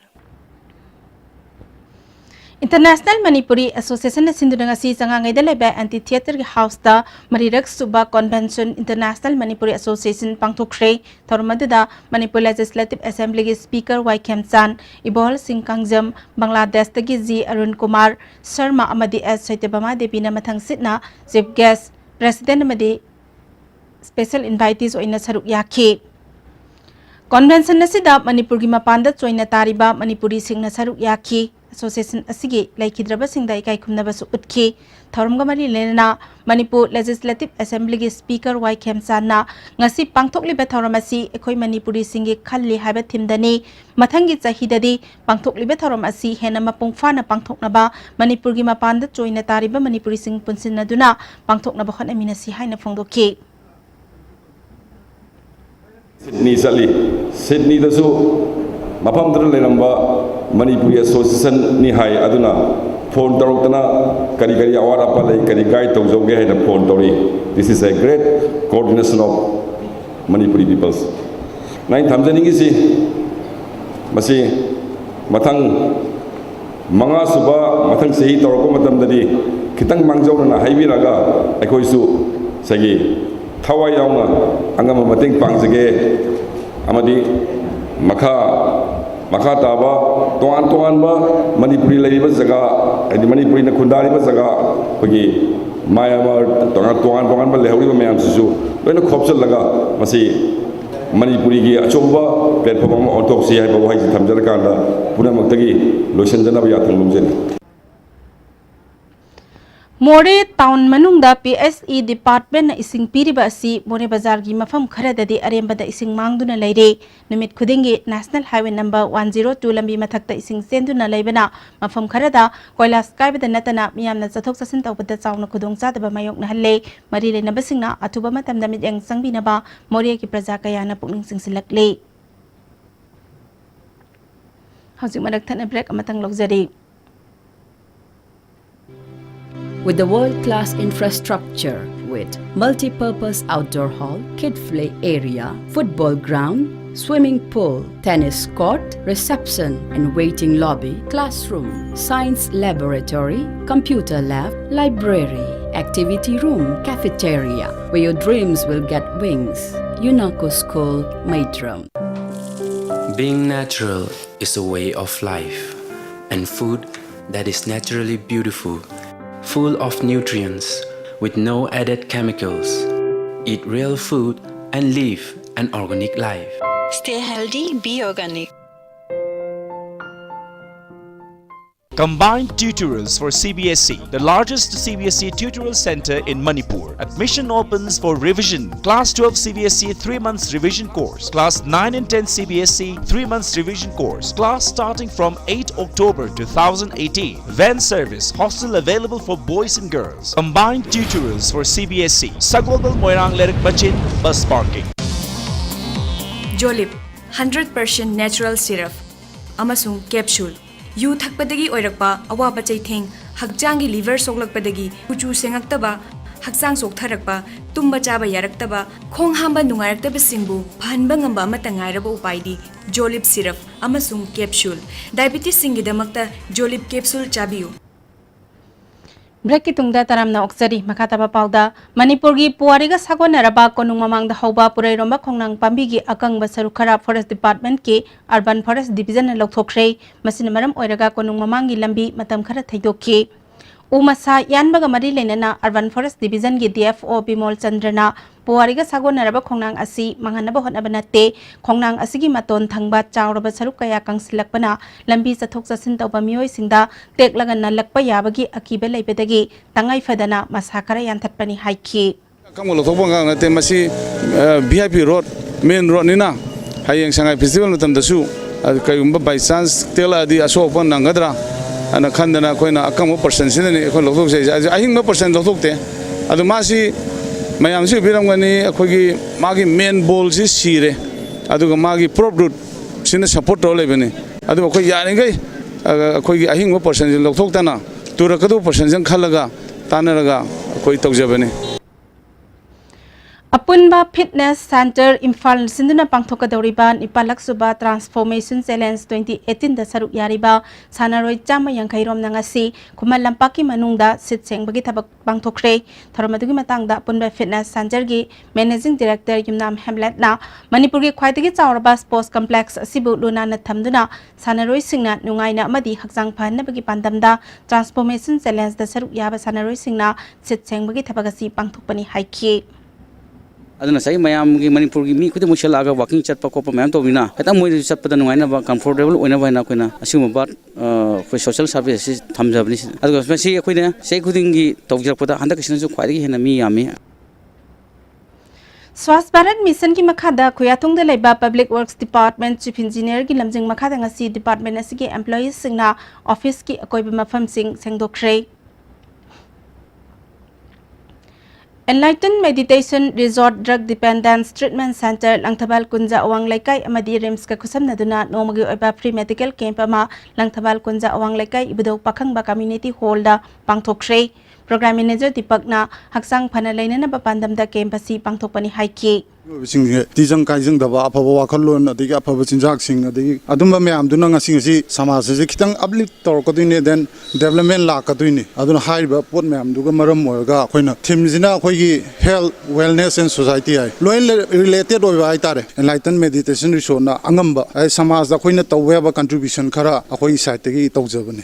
International Manipuri Associationꯅ ꯁꯤꯟꯗꯨꯅ ꯉꯁꯤ ꯆꯉꯥꯡꯉꯩꯗ ꯂꯩꯕ Amphitheatre Houseꯇ ꯃꯔꯤꯔꯛ ꯁꯨꯕ Convention International Manipuri Association ꯄꯥꯡꯊꯣꯛꯈ꯭ꯔꯦ꯫ ꯊꯧꯔꯝ ꯑꯗꯨꯗ ꯃꯅꯤꯄꯨꯔ Legislative Assemblyꯒꯤ Speaker ꯋꯥꯏ ꯈꯦꯝꯆꯥꯟ, ꯏꯕꯣꯍꯜ ꯁꯤꯡ ꯀꯥꯡꯖꯝ, ꯕꯪꯒ꯭ꯂꯥꯗꯦꯁꯇꯒꯤ ꯖꯤ ꯑꯔꯨꯟ ꯀꯨꯃꯥꯔ ꯁꯔꯃ ꯑꯃꯗꯤ ꯑꯦꯁ ꯁꯩꯇꯚꯃꯥ ꯗꯦꯕꯤꯅ ꯃꯊꯪ ꯁꯤꯠꯅ Chief Guest, President ꯑꯃꯗꯤ Special Invitees ꯑꯣꯏꯅ ꯁꯔꯨꯛ ꯌꯥꯈꯤ꯫ Convention ꯑꯁꯤꯗ ꯃꯅꯤꯄꯨꯔꯒꯤ ꯃꯄꯥꯟꯗ ꯆꯣꯏꯅ ꯇꯥꯔꯤꯕ ꯃꯅꯤꯄꯨꯔꯤꯁꯤꯡꯅ ꯁꯔꯨꯛ ꯌꯥꯈꯤ꯫ Association ꯑꯁꯤꯒꯤ ꯂꯩꯈꯤꯗ꯭ꯔꯕꯁꯤꯡꯗ ꯏꯀꯥꯏ ꯈꯨꯝꯅꯕꯁꯨ ꯎꯠꯈꯤ꯫ ꯊꯧꯔꯝꯒ ꯃꯔꯤ ꯂꯩꯅꯅ ꯃꯅꯤꯄꯨꯔ Legislative Assemblyꯒꯤ Speaker ꯋꯥꯏ ꯈꯦꯝꯆꯥꯟꯅ ꯉꯁꯤ ꯄꯥꯡꯊꯣꯛꯂꯤꯕ ꯊꯧꯔꯝ ꯑꯁꯤ ꯑꯩꯈꯣꯏ ꯃꯅꯤꯄꯨꯔꯤꯁꯤꯡꯒꯤ ꯈꯜꯂꯤ ꯍꯥꯏꯕ themeꯗꯅꯤ꯫ ꯃꯊꯪꯒꯤ ꯆꯍꯤꯗꯗꯤ ꯄꯥꯡꯊꯣꯛꯂꯤꯕ ꯊꯧꯔꯝ ꯑꯁꯤ ꯍꯦꯟꯅ ꯃꯄꯨꯡ ꯐꯥꯅ ꯄꯥꯡꯊꯣꯛꯅꯕ ꯃꯅꯤꯄꯨꯔꯒꯤ ꯃꯄꯥꯟꯗ ꯆꯣꯏꯅ ꯇꯥꯔꯤꯕ ꯃꯅꯤꯄꯨꯔꯤꯁꯤꯡ ꯄꯨꯟꯁꯤꯟꯅꯗꯨꯅ ꯄꯥꯡꯊꯣꯛꯅꯕ ꯍꯣꯠꯅꯃꯤꯟꯅꯁꯤ ꯍꯥꯏꯅ ꯐꯣꯡꯗꯣꯛꯈꯤ꯫ ꯁꯤꯗꯅꯤ ꯆꯠꯂꯤ꯫ ꯁꯤꯗꯅꯤꯗꯁꯨ ꯃꯐꯝꯗꯨꯗ ꯂꯩꯔꯝꯕ ꯃꯅꯤꯄꯨꯔꯤ Associationꯅꯤ ꯍꯥꯏ꯫ ꯑꯗꯨꯅ phone ꯇꯧꯔꯛꯇꯅ ꯀꯔꯤ ꯀꯔꯤ ꯑꯋꯥꯠ ꯑꯄꯥ ꯂꯩ, ꯀꯔꯤ guide ꯇꯧꯖꯧꯒꯦ ꯍꯥꯏꯅ phone ꯇꯧꯔꯛꯏ꯫ This is a great coordination of Manipuri peoples꯫ ꯑꯩꯅ ꯊꯝꯖꯅꯤꯡꯉꯤꯁꯤ, ꯃꯁꯤ ꯃꯊꯪ ꯃꯉꯥ ꯁꯨꯕ, ꯃꯊꯪ ꯆꯍꯤ ꯇꯧꯔꯛꯄ ꯃꯇꯝꯗꯗꯤ ꯈꯤꯇꯪ ꯃꯥꯡꯖꯧꯅꯅ ꯍꯥꯏꯕꯤꯔꯒ ꯑꯩꯈꯣꯏꯁꯨ ꯉꯁꯥꯏꯒꯤ ꯊꯋꯥꯏ ꯌꯥꯎꯅ ꯑꯉꯝꯕ ꯃꯇꯦꯡ ꯄꯥꯡꯖꯒꯦ꯫ ꯑꯃꯗꯤ ꯃꯈꯥ, ꯃꯈꯥ ꯇꯥꯕ ꯇꯣꯉꯥꯟ ꯇꯣꯉꯥꯟꯕ ꯃꯅꯤꯄꯨꯔꯤ ꯂꯩꯔꯤꯕ ꯖꯒꯥ, ꯍꯥꯏꯗꯤ ꯃꯅꯤꯄꯨꯔꯤꯅ ꯈꯨꯟꯗꯥꯔꯤꯕ ꯖꯒꯥ, ꯑꯩꯈꯣꯏꯒꯤ ꯃꯌꯥꯟꯃꯥꯔ, ꯇꯣꯉꯥꯟ, ꯇꯣꯉꯥꯟ ꯇꯣꯉꯥꯟꯕ ꯂꯩꯍꯧꯔꯤꯕ ꯃꯌꯥꯝꯁꯤꯁꯨ ꯂꯣꯏꯅ ꯈꯣꯞꯆꯜꯂꯒ ꯃꯁꯤ ꯃꯅꯤꯄꯨꯔꯤꯒꯤ ꯑꯆꯧꯕ platform ꯑꯃ ꯑꯣꯟꯊꯣꯛꯁꯤ ꯍꯥꯏꯕ ꯋꯥꯍꯩꯁꯤ ꯊꯝꯖꯔꯀꯥꯟꯗ ꯄꯨꯝꯅꯃꯛꯇꯒꯤ ꯂꯣꯏꯁꯤꯟꯖꯅꯕ ꯌꯥꯊꯪ ꯂꯧꯖꯔꯤ꯫ ꯃꯣꯔꯦ ꯇꯥꯎꯟ ꯃꯅꯨꯡꯗ ꯄꯤ ꯑꯩꯆ ꯏ ꯗꯤꯄꯥꯔꯠꯃꯦꯟꯅ ꯏꯁꯤꯡ ꯄꯤꯔꯤꯕ ꯑꯁꯤ ꯃꯣꯔꯦ ꯕꯖꯥꯔꯒꯤ ꯃꯐꯝ ꯈꯔꯗꯗꯤ ꯑꯔꯦꯝꯕꯗ ꯏꯁꯤꯡ ꯃꯥꯡꯗꯨꯅ ꯂꯩꯔꯦ꯫ ꯅꯨꯃꯤꯠ ꯈꯨꯗꯤꯡꯒꯤ national highway number one zero two ꯂꯝꯕꯤ ꯃꯊꯛꯇ ꯏꯁꯤꯡ ꯆꯦꯟꯗꯨꯅ ꯂꯩꯕꯅ ꯃꯐꯝ ꯈꯔꯗ ꯀꯣꯏꯂꯥꯁ ꯀꯥꯏꯕꯗ ꯅꯠꯇꯅ ꯃꯤꯌꯥꯝꯅ ꯆꯠꯊꯣꯛ ꯆꯠꯁꯤꯟ ꯇꯧꯕꯗ ꯆꯥꯎꯅ ꯈꯨꯗꯣꯡꯆꯥꯗꯕ ꯃꯥꯌꯣꯛꯅꯍꯜꯂꯦ꯫ ꯃꯔꯤ ꯂꯩꯅꯕꯁꯤꯡꯅ ꯑꯊꯨꯕ ꯃꯇꯝꯗ ꯃꯤꯠꯌꯦꯡ ꯆꯪꯕꯤꯅꯕ ꯃꯣꯔꯦꯒꯤ ꯄ꯭ꯔꯖꯥ ꯀꯌꯥꯅ ꯄꯨꯛꯅꯤꯡ ꯆꯤꯡꯁꯤꯜꯂꯛꯂꯤ꯫ ꯍꯧꯖꯤꯛ ꯃꯔꯛ ꯊꯠꯅ ꯕ꯭ꯔꯦꯛ ꯑꯃꯇꯪ ꯂꯧꯖꯔꯤ꯫ With the world-class infrastructure, with multi-purpose outdoor hall, kid play area, football ground, swimming pool, tennis court, reception and waiting lobby, classroom, science laboratory, computer lab, library, activity room, cafeteria, where your dreams will get wings. Unako School, Maitram. Being natural is a way of life, and food that is naturally beautiful, full of nutrients, with no added chemicals. Eat real food and live an organic life. Stay healthy, be organic. Combined Tutorials for C B S E, the largest C B S E tutorial center in Manipur. Admission opens for revision. Class twelve C B S E three months revision course. Class nine and ten C B S E three months revision course. Class starting from eight October two thousand eighteen. Van service, hostel available for boys and girls. Combined Tutorials for C B S E. Sagolbal Moirang Lerik Bachin, bus parking. Jolib, hundred percent natural syrup ꯑꯃꯁꯨꯡ capsule꯫ U ꯊꯛꯄꯗꯒꯤ ꯑꯣꯏꯔꯛꯄ ꯑꯋꯥꯕ ꯆꯩꯊꯦꯡ, ꯍꯛꯆꯥꯡꯒꯤ liver ꯁꯣꯛꯂꯛꯄꯗꯒꯤ ꯀꯨꯆꯨ ꯁꯦꯡꯉꯛꯇꯕ, ꯍꯛꯆꯥꯡ ꯆꯣꯛꯊꯔꯛꯄ, ꯇꯨꯝꯕ ꯆꯥꯕ ꯌꯥꯔꯛꯇꯕ, ꯈꯣꯡ ꯍꯥꯝꯕ ꯅꯨꯡꯉꯥꯏꯔꯛꯇꯕꯁꯤꯡꯕꯨ ꯐꯍꯟꯕ ꯉꯝꯕ ꯑꯃꯠꯇ ꯉꯥꯏꯔꯕ ꯎꯄꯥꯏꯗꯤ Jolib syrup ꯑꯃꯁꯨꯡ capsule꯫ Diabetesꯁꯤꯡꯒꯤꯗꯃꯛꯇ Jolib capsule ꯆꯥꯕꯤꯌꯨ꯫ ꯕ꯭ꯔꯦꯛꯀꯤ ꯇꯨꯡꯗ ꯇꯔꯥꯝꯅ ꯑꯣꯛꯆꯔꯤ꯫ ꯃꯈꯥ ꯇꯥꯕ ꯄꯥꯎꯗ, ꯃꯅꯤꯄꯨꯔꯒꯤ ꯄꯨꯋꯥꯔꯤꯒ ꯁꯥꯒꯣꯟꯅꯔꯕ ꯀꯣꯅꯨꯡ ꯃꯃꯥꯡꯗ ꯍꯧꯕ ꯄꯨꯔꯩꯔꯣꯝꯕ ꯈꯣꯡꯅꯥꯡ ꯄꯥꯝꯕꯤꯒꯤ ꯑꯀꯪꯕ ꯁꯔꯨꯛ ꯈꯔ Forest Departmentꯀꯤ Urban Forest Divisionꯅ ꯂꯧꯊꯣꯛꯈ꯭ꯔꯦ꯫ ꯃꯁꯤꯅ ꯃꯔꯝ ꯑꯣꯏꯔꯒ ꯀꯣꯅꯨꯡ ꯃꯃꯥꯡꯒꯤ ꯂꯝꯕꯤ ꯃꯇꯝ ꯈꯔ ꯊꯩꯗꯣꯛꯈꯤ꯫ ꯎ ꯃꯁꯥ ꯌꯥꯟꯕꯒ ꯃꯔꯤ ꯂꯩꯅꯅ Urban Forest Division ꯒꯤ D F O ꯕꯤꯃꯣꯜ ꯆꯟꯗ꯭ꯔꯅ ꯄꯨꯋꯥꯔꯤꯒ ꯁꯥꯒꯣꯟꯅꯔꯕ ꯈꯣꯡꯅꯥꯡ ꯑꯁꯤ ꯃꯥꯡꯍꯟꯅꯕ ꯍꯣꯠꯅꯕ ꯅꯠꯇꯦ, ꯈꯣꯡꯅꯥꯡ ꯑꯁꯤꯒꯤ ꯃꯇꯣꯟ ꯊꯪꯕ ꯆꯥꯎꯔꯕ ꯁꯔꯨꯛ ꯀꯌꯥ ꯀꯪꯁꯤꯜꯂꯛꯄꯅ ꯂꯝꯕꯤ ꯆꯠꯊꯣꯛ ꯆꯠꯁꯤꯟ ꯇꯧꯕ ꯃꯤꯑꯣꯏꯁꯤꯡꯗ ꯇꯦꯛꯂꯒ ꯅꯜꯂꯛꯄ ꯌꯥꯕꯒꯤ ꯑꯀꯤꯕ ꯂꯩꯕꯗꯒꯤ ꯇꯉꯥꯏ ꯐꯗꯅ ꯃꯁꯥ ꯈꯔ ꯌꯥꯟꯊꯠꯄꯅꯤ ꯍꯥꯏꯈꯤ꯫ ꯑꯀꯪꯕ ꯂꯧꯊꯣꯛꯄ ꯉꯥꯛ ꯅꯠꯇꯦ, ꯃꯁꯤ, ꯑ, V I P road, main road ꯅꯤꯅ ꯍꯌꯦꯡ ꯁꯉꯥꯏ festival ꯃꯇꯝꯗꯁꯨ, ꯑ, ꯀꯩꯒꯨꯝꯕ by chance ꯇꯦꯛꯂꯛꯑꯗꯤ ꯑꯁꯣꯛ ꯑꯄꯟ ꯅꯪꯒꯗ꯭ꯔꯥ ꯍꯥꯏꯅ ꯈꯟꯗꯅ ꯑꯩꯈꯣꯏꯅ ꯑꯀꯪꯕ portion ꯁꯤꯗꯅꯤ ꯑꯩꯈꯣꯏ ꯂꯧꯊꯣꯛꯆꯩꯁꯦ꯫ ꯑꯗꯨ ꯑꯍꯤꯡꯕ portion ꯂꯧꯊꯣꯛꯇꯦ꯫ ꯑꯗꯨ ꯃꯥꯁꯤ ꯃꯌꯥꯝꯁꯤ ꯎꯕꯤꯔꯝꯒꯅꯤ, ꯑꯩꯈꯣꯏꯒꯤ ꯃꯥꯒꯤ main ball ꯁꯤ ꯁꯤꯔꯦ, ꯑꯗꯨꯒ ꯃꯥꯒꯤ prop root ꯁꯤꯅ support ꯇꯧꯔ ꯂꯩꯕꯅꯤ꯫ ꯑꯗꯨ ꯑꯩꯈꯣꯏ ꯌꯥꯔꯤꯈꯩ, ꯑ, ꯑꯩꯈꯣꯏꯒꯤ ꯑꯍꯤꯡꯕ portion ꯁꯤ ꯂꯧꯊꯣꯛꯇꯅ ꯇꯨꯔꯛꯀꯗꯧꯕ portion ꯁꯤ ꯈꯜꯂꯒ ꯇꯥꯟꯅꯔꯒ ꯑꯩꯈꯣꯏ ꯇꯧꯖꯕꯅꯤ꯫ ꯑꯄꯨꯟꯕ Fitness Centre ꯏꯝꯐꯥꯜ ꯁꯤꯟꯗꯨꯅ ꯄꯥꯡꯊꯣꯛꯀꯗꯧꯔꯤꯕ ꯅꯤꯄꯥꯜꯂꯛ ꯁꯨꯕ Transformation Challenge twenty eighteen ꯗ ꯁꯔꯨꯛ ꯌꯥꯔꯤꯕ ꯁꯥꯟꯅꯔꯣꯏ ꯆꯥꯝꯃ ꯌꯥꯡꯈꯩ ꯔꯣꯝꯅ ꯉꯁꯤ ꯈꯨꯃꯟ ꯂꯝꯄꯥꯛꯀꯤ ꯃꯅꯨꯡꯗ ꯁꯤꯠ ꯁꯦꯡꯕꯒꯤ ꯊꯕꯛ ꯄꯥꯡꯊꯣꯛꯈ꯭ꯔꯦ꯫ ꯊꯧꯔꯝ ꯑꯗꯨꯒꯤ ꯃꯇꯥꯡꯗ ꯑꯄꯨꯟꯕ Fitness Centre ꯒꯤ Managing Director ꯌꯨꯝꯅꯥꯝ ꯍꯦꯝꯂꯦꯠꯅ ꯃꯅꯤꯄꯨꯔꯒꯤ ꯈ꯭ꯋꯥꯏꯗꯒꯤ ꯆꯥꯎꯔꯕ sports complex ꯑꯁꯤꯕꯨ ꯂꯨ ꯅꯥꯟꯅ ꯊꯝꯗꯨꯅ ꯁꯥꯟꯅꯔꯣꯏꯁꯤꯡꯅ ꯅꯨꯡꯉꯥꯏꯅ ꯑꯃꯗꯤ ꯍꯛꯆꯥꯡ ꯐꯍꯟꯅꯕꯒꯤ ꯄꯥꯟꯗꯝꯗ Transformation Challenge ꯗ ꯁꯔꯨꯛ ꯌꯥꯕ ꯁꯥꯟꯅꯔꯣꯏꯁꯤꯡꯅ ꯁꯤꯠ ꯁꯦꯡꯕꯒꯤ ꯊꯕꯛ ꯑꯁꯤ ꯄꯥꯡꯊꯣꯛꯄꯅꯤ ꯍꯥꯏꯈꯤ꯫ ꯑꯗꯨꯅ ꯉꯁꯥꯏ ꯃꯌꯥꯝꯒꯤ, ꯃꯅꯤꯄꯨꯔꯒꯤ ꯃꯤ ꯈꯨꯗꯤꯡꯃꯛ ꯁꯤꯜꯂꯛꯑꯒ walking ꯆꯠꯄ ꯈꯣꯠꯄ ꯃꯌꯥꯝ ꯇꯧꯕꯅꯤꯅ, ꯈꯤꯇꯪ ꯃꯣꯏꯗꯁꯨ ꯆꯠꯄꯗ ꯅꯨꯡꯉꯥꯏꯅꯕ, comfortable ꯑꯣꯏꯅꯕ ꯍꯥꯏꯅ ꯑꯩꯈꯣꯏꯅ ꯑꯁꯤꯒꯨꯝꯕ, ꯑ, ꯑꯩꯈꯣꯏ social service ꯑꯁꯤ ꯊꯝꯖꯕꯅꯤ꯫ ꯑꯗꯨꯒ ꯃꯁꯤ ꯑꯩꯈꯣꯏꯅ ꯆꯍꯤ ꯈꯨꯗꯤꯡꯒꯤ ꯇꯧꯖꯔꯛꯄꯗ ꯍꯟꯗꯛꯀꯤꯁꯤꯅꯁꯨ ꯈ꯭ꯋꯥꯏꯗꯒꯤ ꯍꯦꯟꯅ ꯃꯤ ꯌꯥꯝꯃꯤ꯫ Swachh Bharat Mission ꯒꯤ ꯃꯈꯥꯗ ꯈꯨꯌꯥꯊꯣꯡꯗ ꯂꯩꯕ Public Works Department Chief Engineer ꯒꯤ ꯂꯝꯖꯤꯡ ꯃꯈꯥꯗ ꯉꯁꯤ department ꯑꯁꯤꯒꯤ employees ꯁꯤꯡꯅ office ꯀꯤ ꯑꯀꯣꯏꯕ ꯃꯐꯝꯁꯤꯡ ꯁꯦꯡꯗꯣꯛꯈ꯭ꯔꯦ꯫ Enlighten Meditation Resort Drug Dependence Treatment Centre, Langthabal ꯀꯨꯟꯖ ꯑꯋꯥꯡ ꯂꯩꯀꯥꯏ ꯑꯃꯗꯤ RIMS ꯀ ꯈꯨꯠꯁꯝꯅꯗꯨꯅ ꯅꯣꯡꯃꯒꯤ ꯑꯣꯏꯕ free medical camp ꯑꯃ ꯂꯪꯊꯕꯥꯜ ꯀꯨꯟꯖ ꯑꯋꯥꯡ ꯂꯩꯀꯥꯏ ꯏꯕꯨꯙꯧ ꯄꯥꯈꯪꯕ community hall ꯗ ꯄꯥꯡꯊꯣꯛꯈ꯭ꯔꯦ꯫ Program Manager ꯗꯤꯄꯛꯅ ꯍꯛꯆꯥꯡ ꯐꯅ ꯂꯩꯅꯅꯕ ꯄꯥꯟꯗꯝꯗ camp ꯑꯁꯤ ꯄꯥꯡꯊꯣꯛꯄꯅꯤ ꯍꯥꯏꯈꯤ꯫ ꯃꯤꯑꯣꯏꯕꯁꯤꯡꯁꯦ ꯇꯤꯖꯪ ꯀꯥꯏꯖꯪꯗꯕ, ꯑꯐꯕ ꯋꯥꯈꯜꯂꯣꯟ, ꯑꯗꯒꯤ ꯑꯐꯕ ꯆꯤꯟꯖꯥꯛꯁꯤꯡ, ꯑꯗꯒꯤ ꯑꯗꯨꯝꯕ ꯃꯌꯥꯝꯗꯨꯅ ꯉꯁꯤ, ꯉꯁꯤ ꯁꯃꯥꯖ ꯑꯁꯤ ꯈꯤꯇꯪ uplift ꯇꯧꯔꯛꯀꯗꯣꯏꯅꯦ, then development ꯂꯥꯛꯀꯗꯣꯏꯅꯤ꯫ ꯑꯗꯨꯅ ꯍꯥꯏꯔꯤꯕ ꯄꯣꯠ ꯃꯌꯥꯝꯗꯨꯒ ꯃꯔꯝ ꯑꯣꯏꯔꯒ ꯑꯩꯈꯣꯏꯅ theme ꯁꯤꯅ ꯑꯩꯈꯣꯏꯒꯤ Health, Wellness and Society ꯍꯥꯏ, ꯂꯣꯏꯅ related ꯑꯣꯏꯕ ꯍꯥꯏꯇꯥꯔꯦ꯫ Enlighten Meditation Resort ꯅ ꯑꯉꯝꯕ, ꯍꯥꯏꯗꯤ ꯁꯃꯥꯖꯗ ꯑꯩꯈꯣꯏꯅ ꯇꯧꯕ ꯌꯥꯕ contribution ꯈꯔ ꯑꯩꯈꯣꯏꯒꯤ side ꯇꯒꯤ ꯇꯧꯖꯕꯅꯤ꯫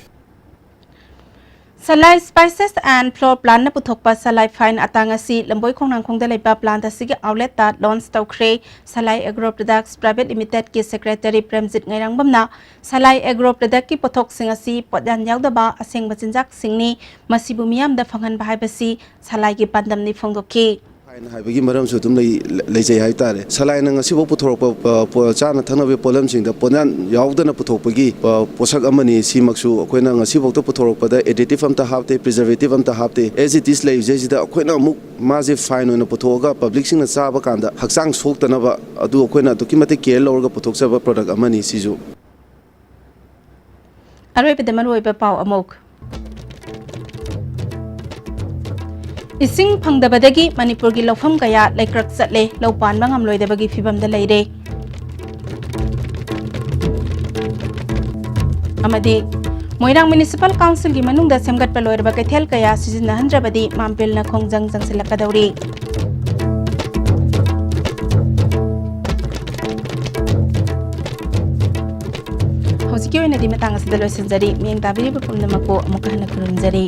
Salai Spices and Flour Plantꯅ ꯄꯨꯊꯣꯛꯄ ꯁꯂꯥꯏ ꯐꯥꯏꯟ ꯑꯇꯥꯡ ꯑꯁꯤ ꯂꯝꯕꯣꯏ ꯈꯣꯡꯅꯥꯡꯈꯣꯡꯗ ꯂꯩꯕ plant ꯑꯁꯤꯒꯤ outletꯇ launch ꯇꯧꯈ꯭ꯔꯦ꯫ Salai Agro Products Private Limitedꯀꯤ secretary Premjit ꯉꯩꯔꯥꯡꯕꯝꯅ Salai Agro Productꯀꯤ ꯄꯣꯠꯊꯣꯛꯁꯤꯡ ꯑꯁꯤ ꯄꯣꯠꯌꯥꯟ ꯌꯥꯎꯗꯕ ꯑꯁꯦꯡꯕ ꯆꯤꯟꯖꯥꯛꯁꯤꯡꯅꯤ, ꯃꯁꯤꯕꯨ ꯃꯤꯌꯥꯝꯗ ꯐꯪꯍꯟꯕ ꯍꯥꯏꯕꯁꯤ ꯁꯂꯥꯏꯒꯤ ꯄꯥꯟꯗꯝꯅꯤ ꯐꯣꯡꯗꯣꯛꯈꯤ꯫ ꯐꯥꯏꯟ ꯍꯥꯏꯕꯒꯤ ꯃꯔꯝꯁꯨ ꯑꯗꯨꯝ ꯂꯩ-, ꯂꯩꯖꯩ ꯍꯥꯏꯇꯥꯔꯦ꯫ ꯁꯂꯥꯏꯅ ꯉꯁꯤꯐꯥꯎ ꯄꯨꯊꯣꯔꯛꯄ, ꯑ, ꯄꯣ-, ꯆꯥꯅ ꯊꯛꯅꯕꯒꯤ ꯄꯣꯠꯂꯝꯁꯤꯡꯗ ꯄꯣꯠꯌꯥꯟ ꯌꯥꯎꯗꯅ ꯄꯨꯊꯣꯛꯄꯒꯤ, ꯑ, ꯄꯣꯠꯁꯛ ꯑꯃꯅꯤ꯫ ꯁꯤꯃꯛꯁꯨ ꯑꯩꯈꯣꯏꯅ ꯉꯁꯤꯐꯥꯎꯗ ꯄꯨꯊꯣꯔꯛꯄꯗ additive ꯑꯝꯇ ꯍꯥꯞꯇꯦ, preservative ꯑꯝꯇ ꯍꯥꯞꯇꯦ꯫ As it is ꯂꯩꯔꯤꯁꯦ ꯁꯤꯗ ꯑꯩꯈꯣꯏꯅ ꯑꯃꯨꯛ ꯃꯥꯁꯦ ꯐꯥꯏꯟ ꯑꯣꯏꯅ ꯄꯨꯊꯣꯛꯑꯒ publicꯁꯤꯡꯅ ꯆꯥꯕ ꯀꯥꯟꯗ ꯍꯛꯆꯥꯡ ꯁꯣꯛꯇꯅꯕ ꯑꯗꯨ ꯑꯩꯈꯣꯏꯅ ꯑꯗꯨꯛꯀꯤ ꯃꯇꯤꯛ care ꯂꯧꯔꯒ ꯄꯨꯊꯣꯛꯆꯕ product ꯑꯃꯅꯤ ꯁꯤꯁꯨ꯫ ꯑꯔꯣꯏꯕꯗ ꯃꯔꯨꯑꯣꯏꯕ ꯄꯥꯎ ꯑꯃꯨꯛ꯫ ꯏꯁꯤꯡ ꯐꯪꯗꯕꯗꯒꯤ ꯃꯅꯤꯄꯨꯔꯒꯤ ꯂꯧꯐꯝ ꯀꯌꯥ ꯂꯩꯀ꯭ꯔꯛ ꯆꯠꯂꯦ, ꯂꯧ ꯄꯥꯟꯕ ꯉꯝꯂꯣꯏꯗꯕꯒꯤ ꯐꯤꯚꯝꯗ ꯂꯩꯔꯦ꯫ ꯑꯃꯗꯤ ꯃꯣꯏꯔꯥꯡ Municipal Councilꯒꯤ ꯃꯅꯨꯡꯗ ꯁꯦꯝꯒꯠꯄ ꯂꯣꯏꯔꯕ ꯀꯩꯊꯦꯜ ꯀꯌꯥ ꯁꯤꯖꯤꯟꯅꯍꯟꯗ꯭ꯔꯕꯗꯤ ꯃꯥꯝꯄꯦꯜꯅ ꯈꯣꯡꯖꯪ ꯆꯪꯁꯤꯜꯂꯛꯀꯗꯧꯔꯤ꯫ ꯍꯧꯖꯤꯛꯀꯤ ꯑꯣꯏꯅꯗꯤ ꯃꯇꯥꯡ ꯑꯁꯤꯗ ꯂꯣꯏꯁꯤꯟꯖꯔꯤ꯫ ꯃꯤꯠꯌꯦꯡ ꯇꯥꯕꯤꯔꯤꯕ ꯄꯨꯝꯅꯃꯛꯄꯨ ꯑꯃꯨꯛꯀ ꯍꯟꯅ ꯈꯨꯔꯨꯝꯖꯔꯤ꯫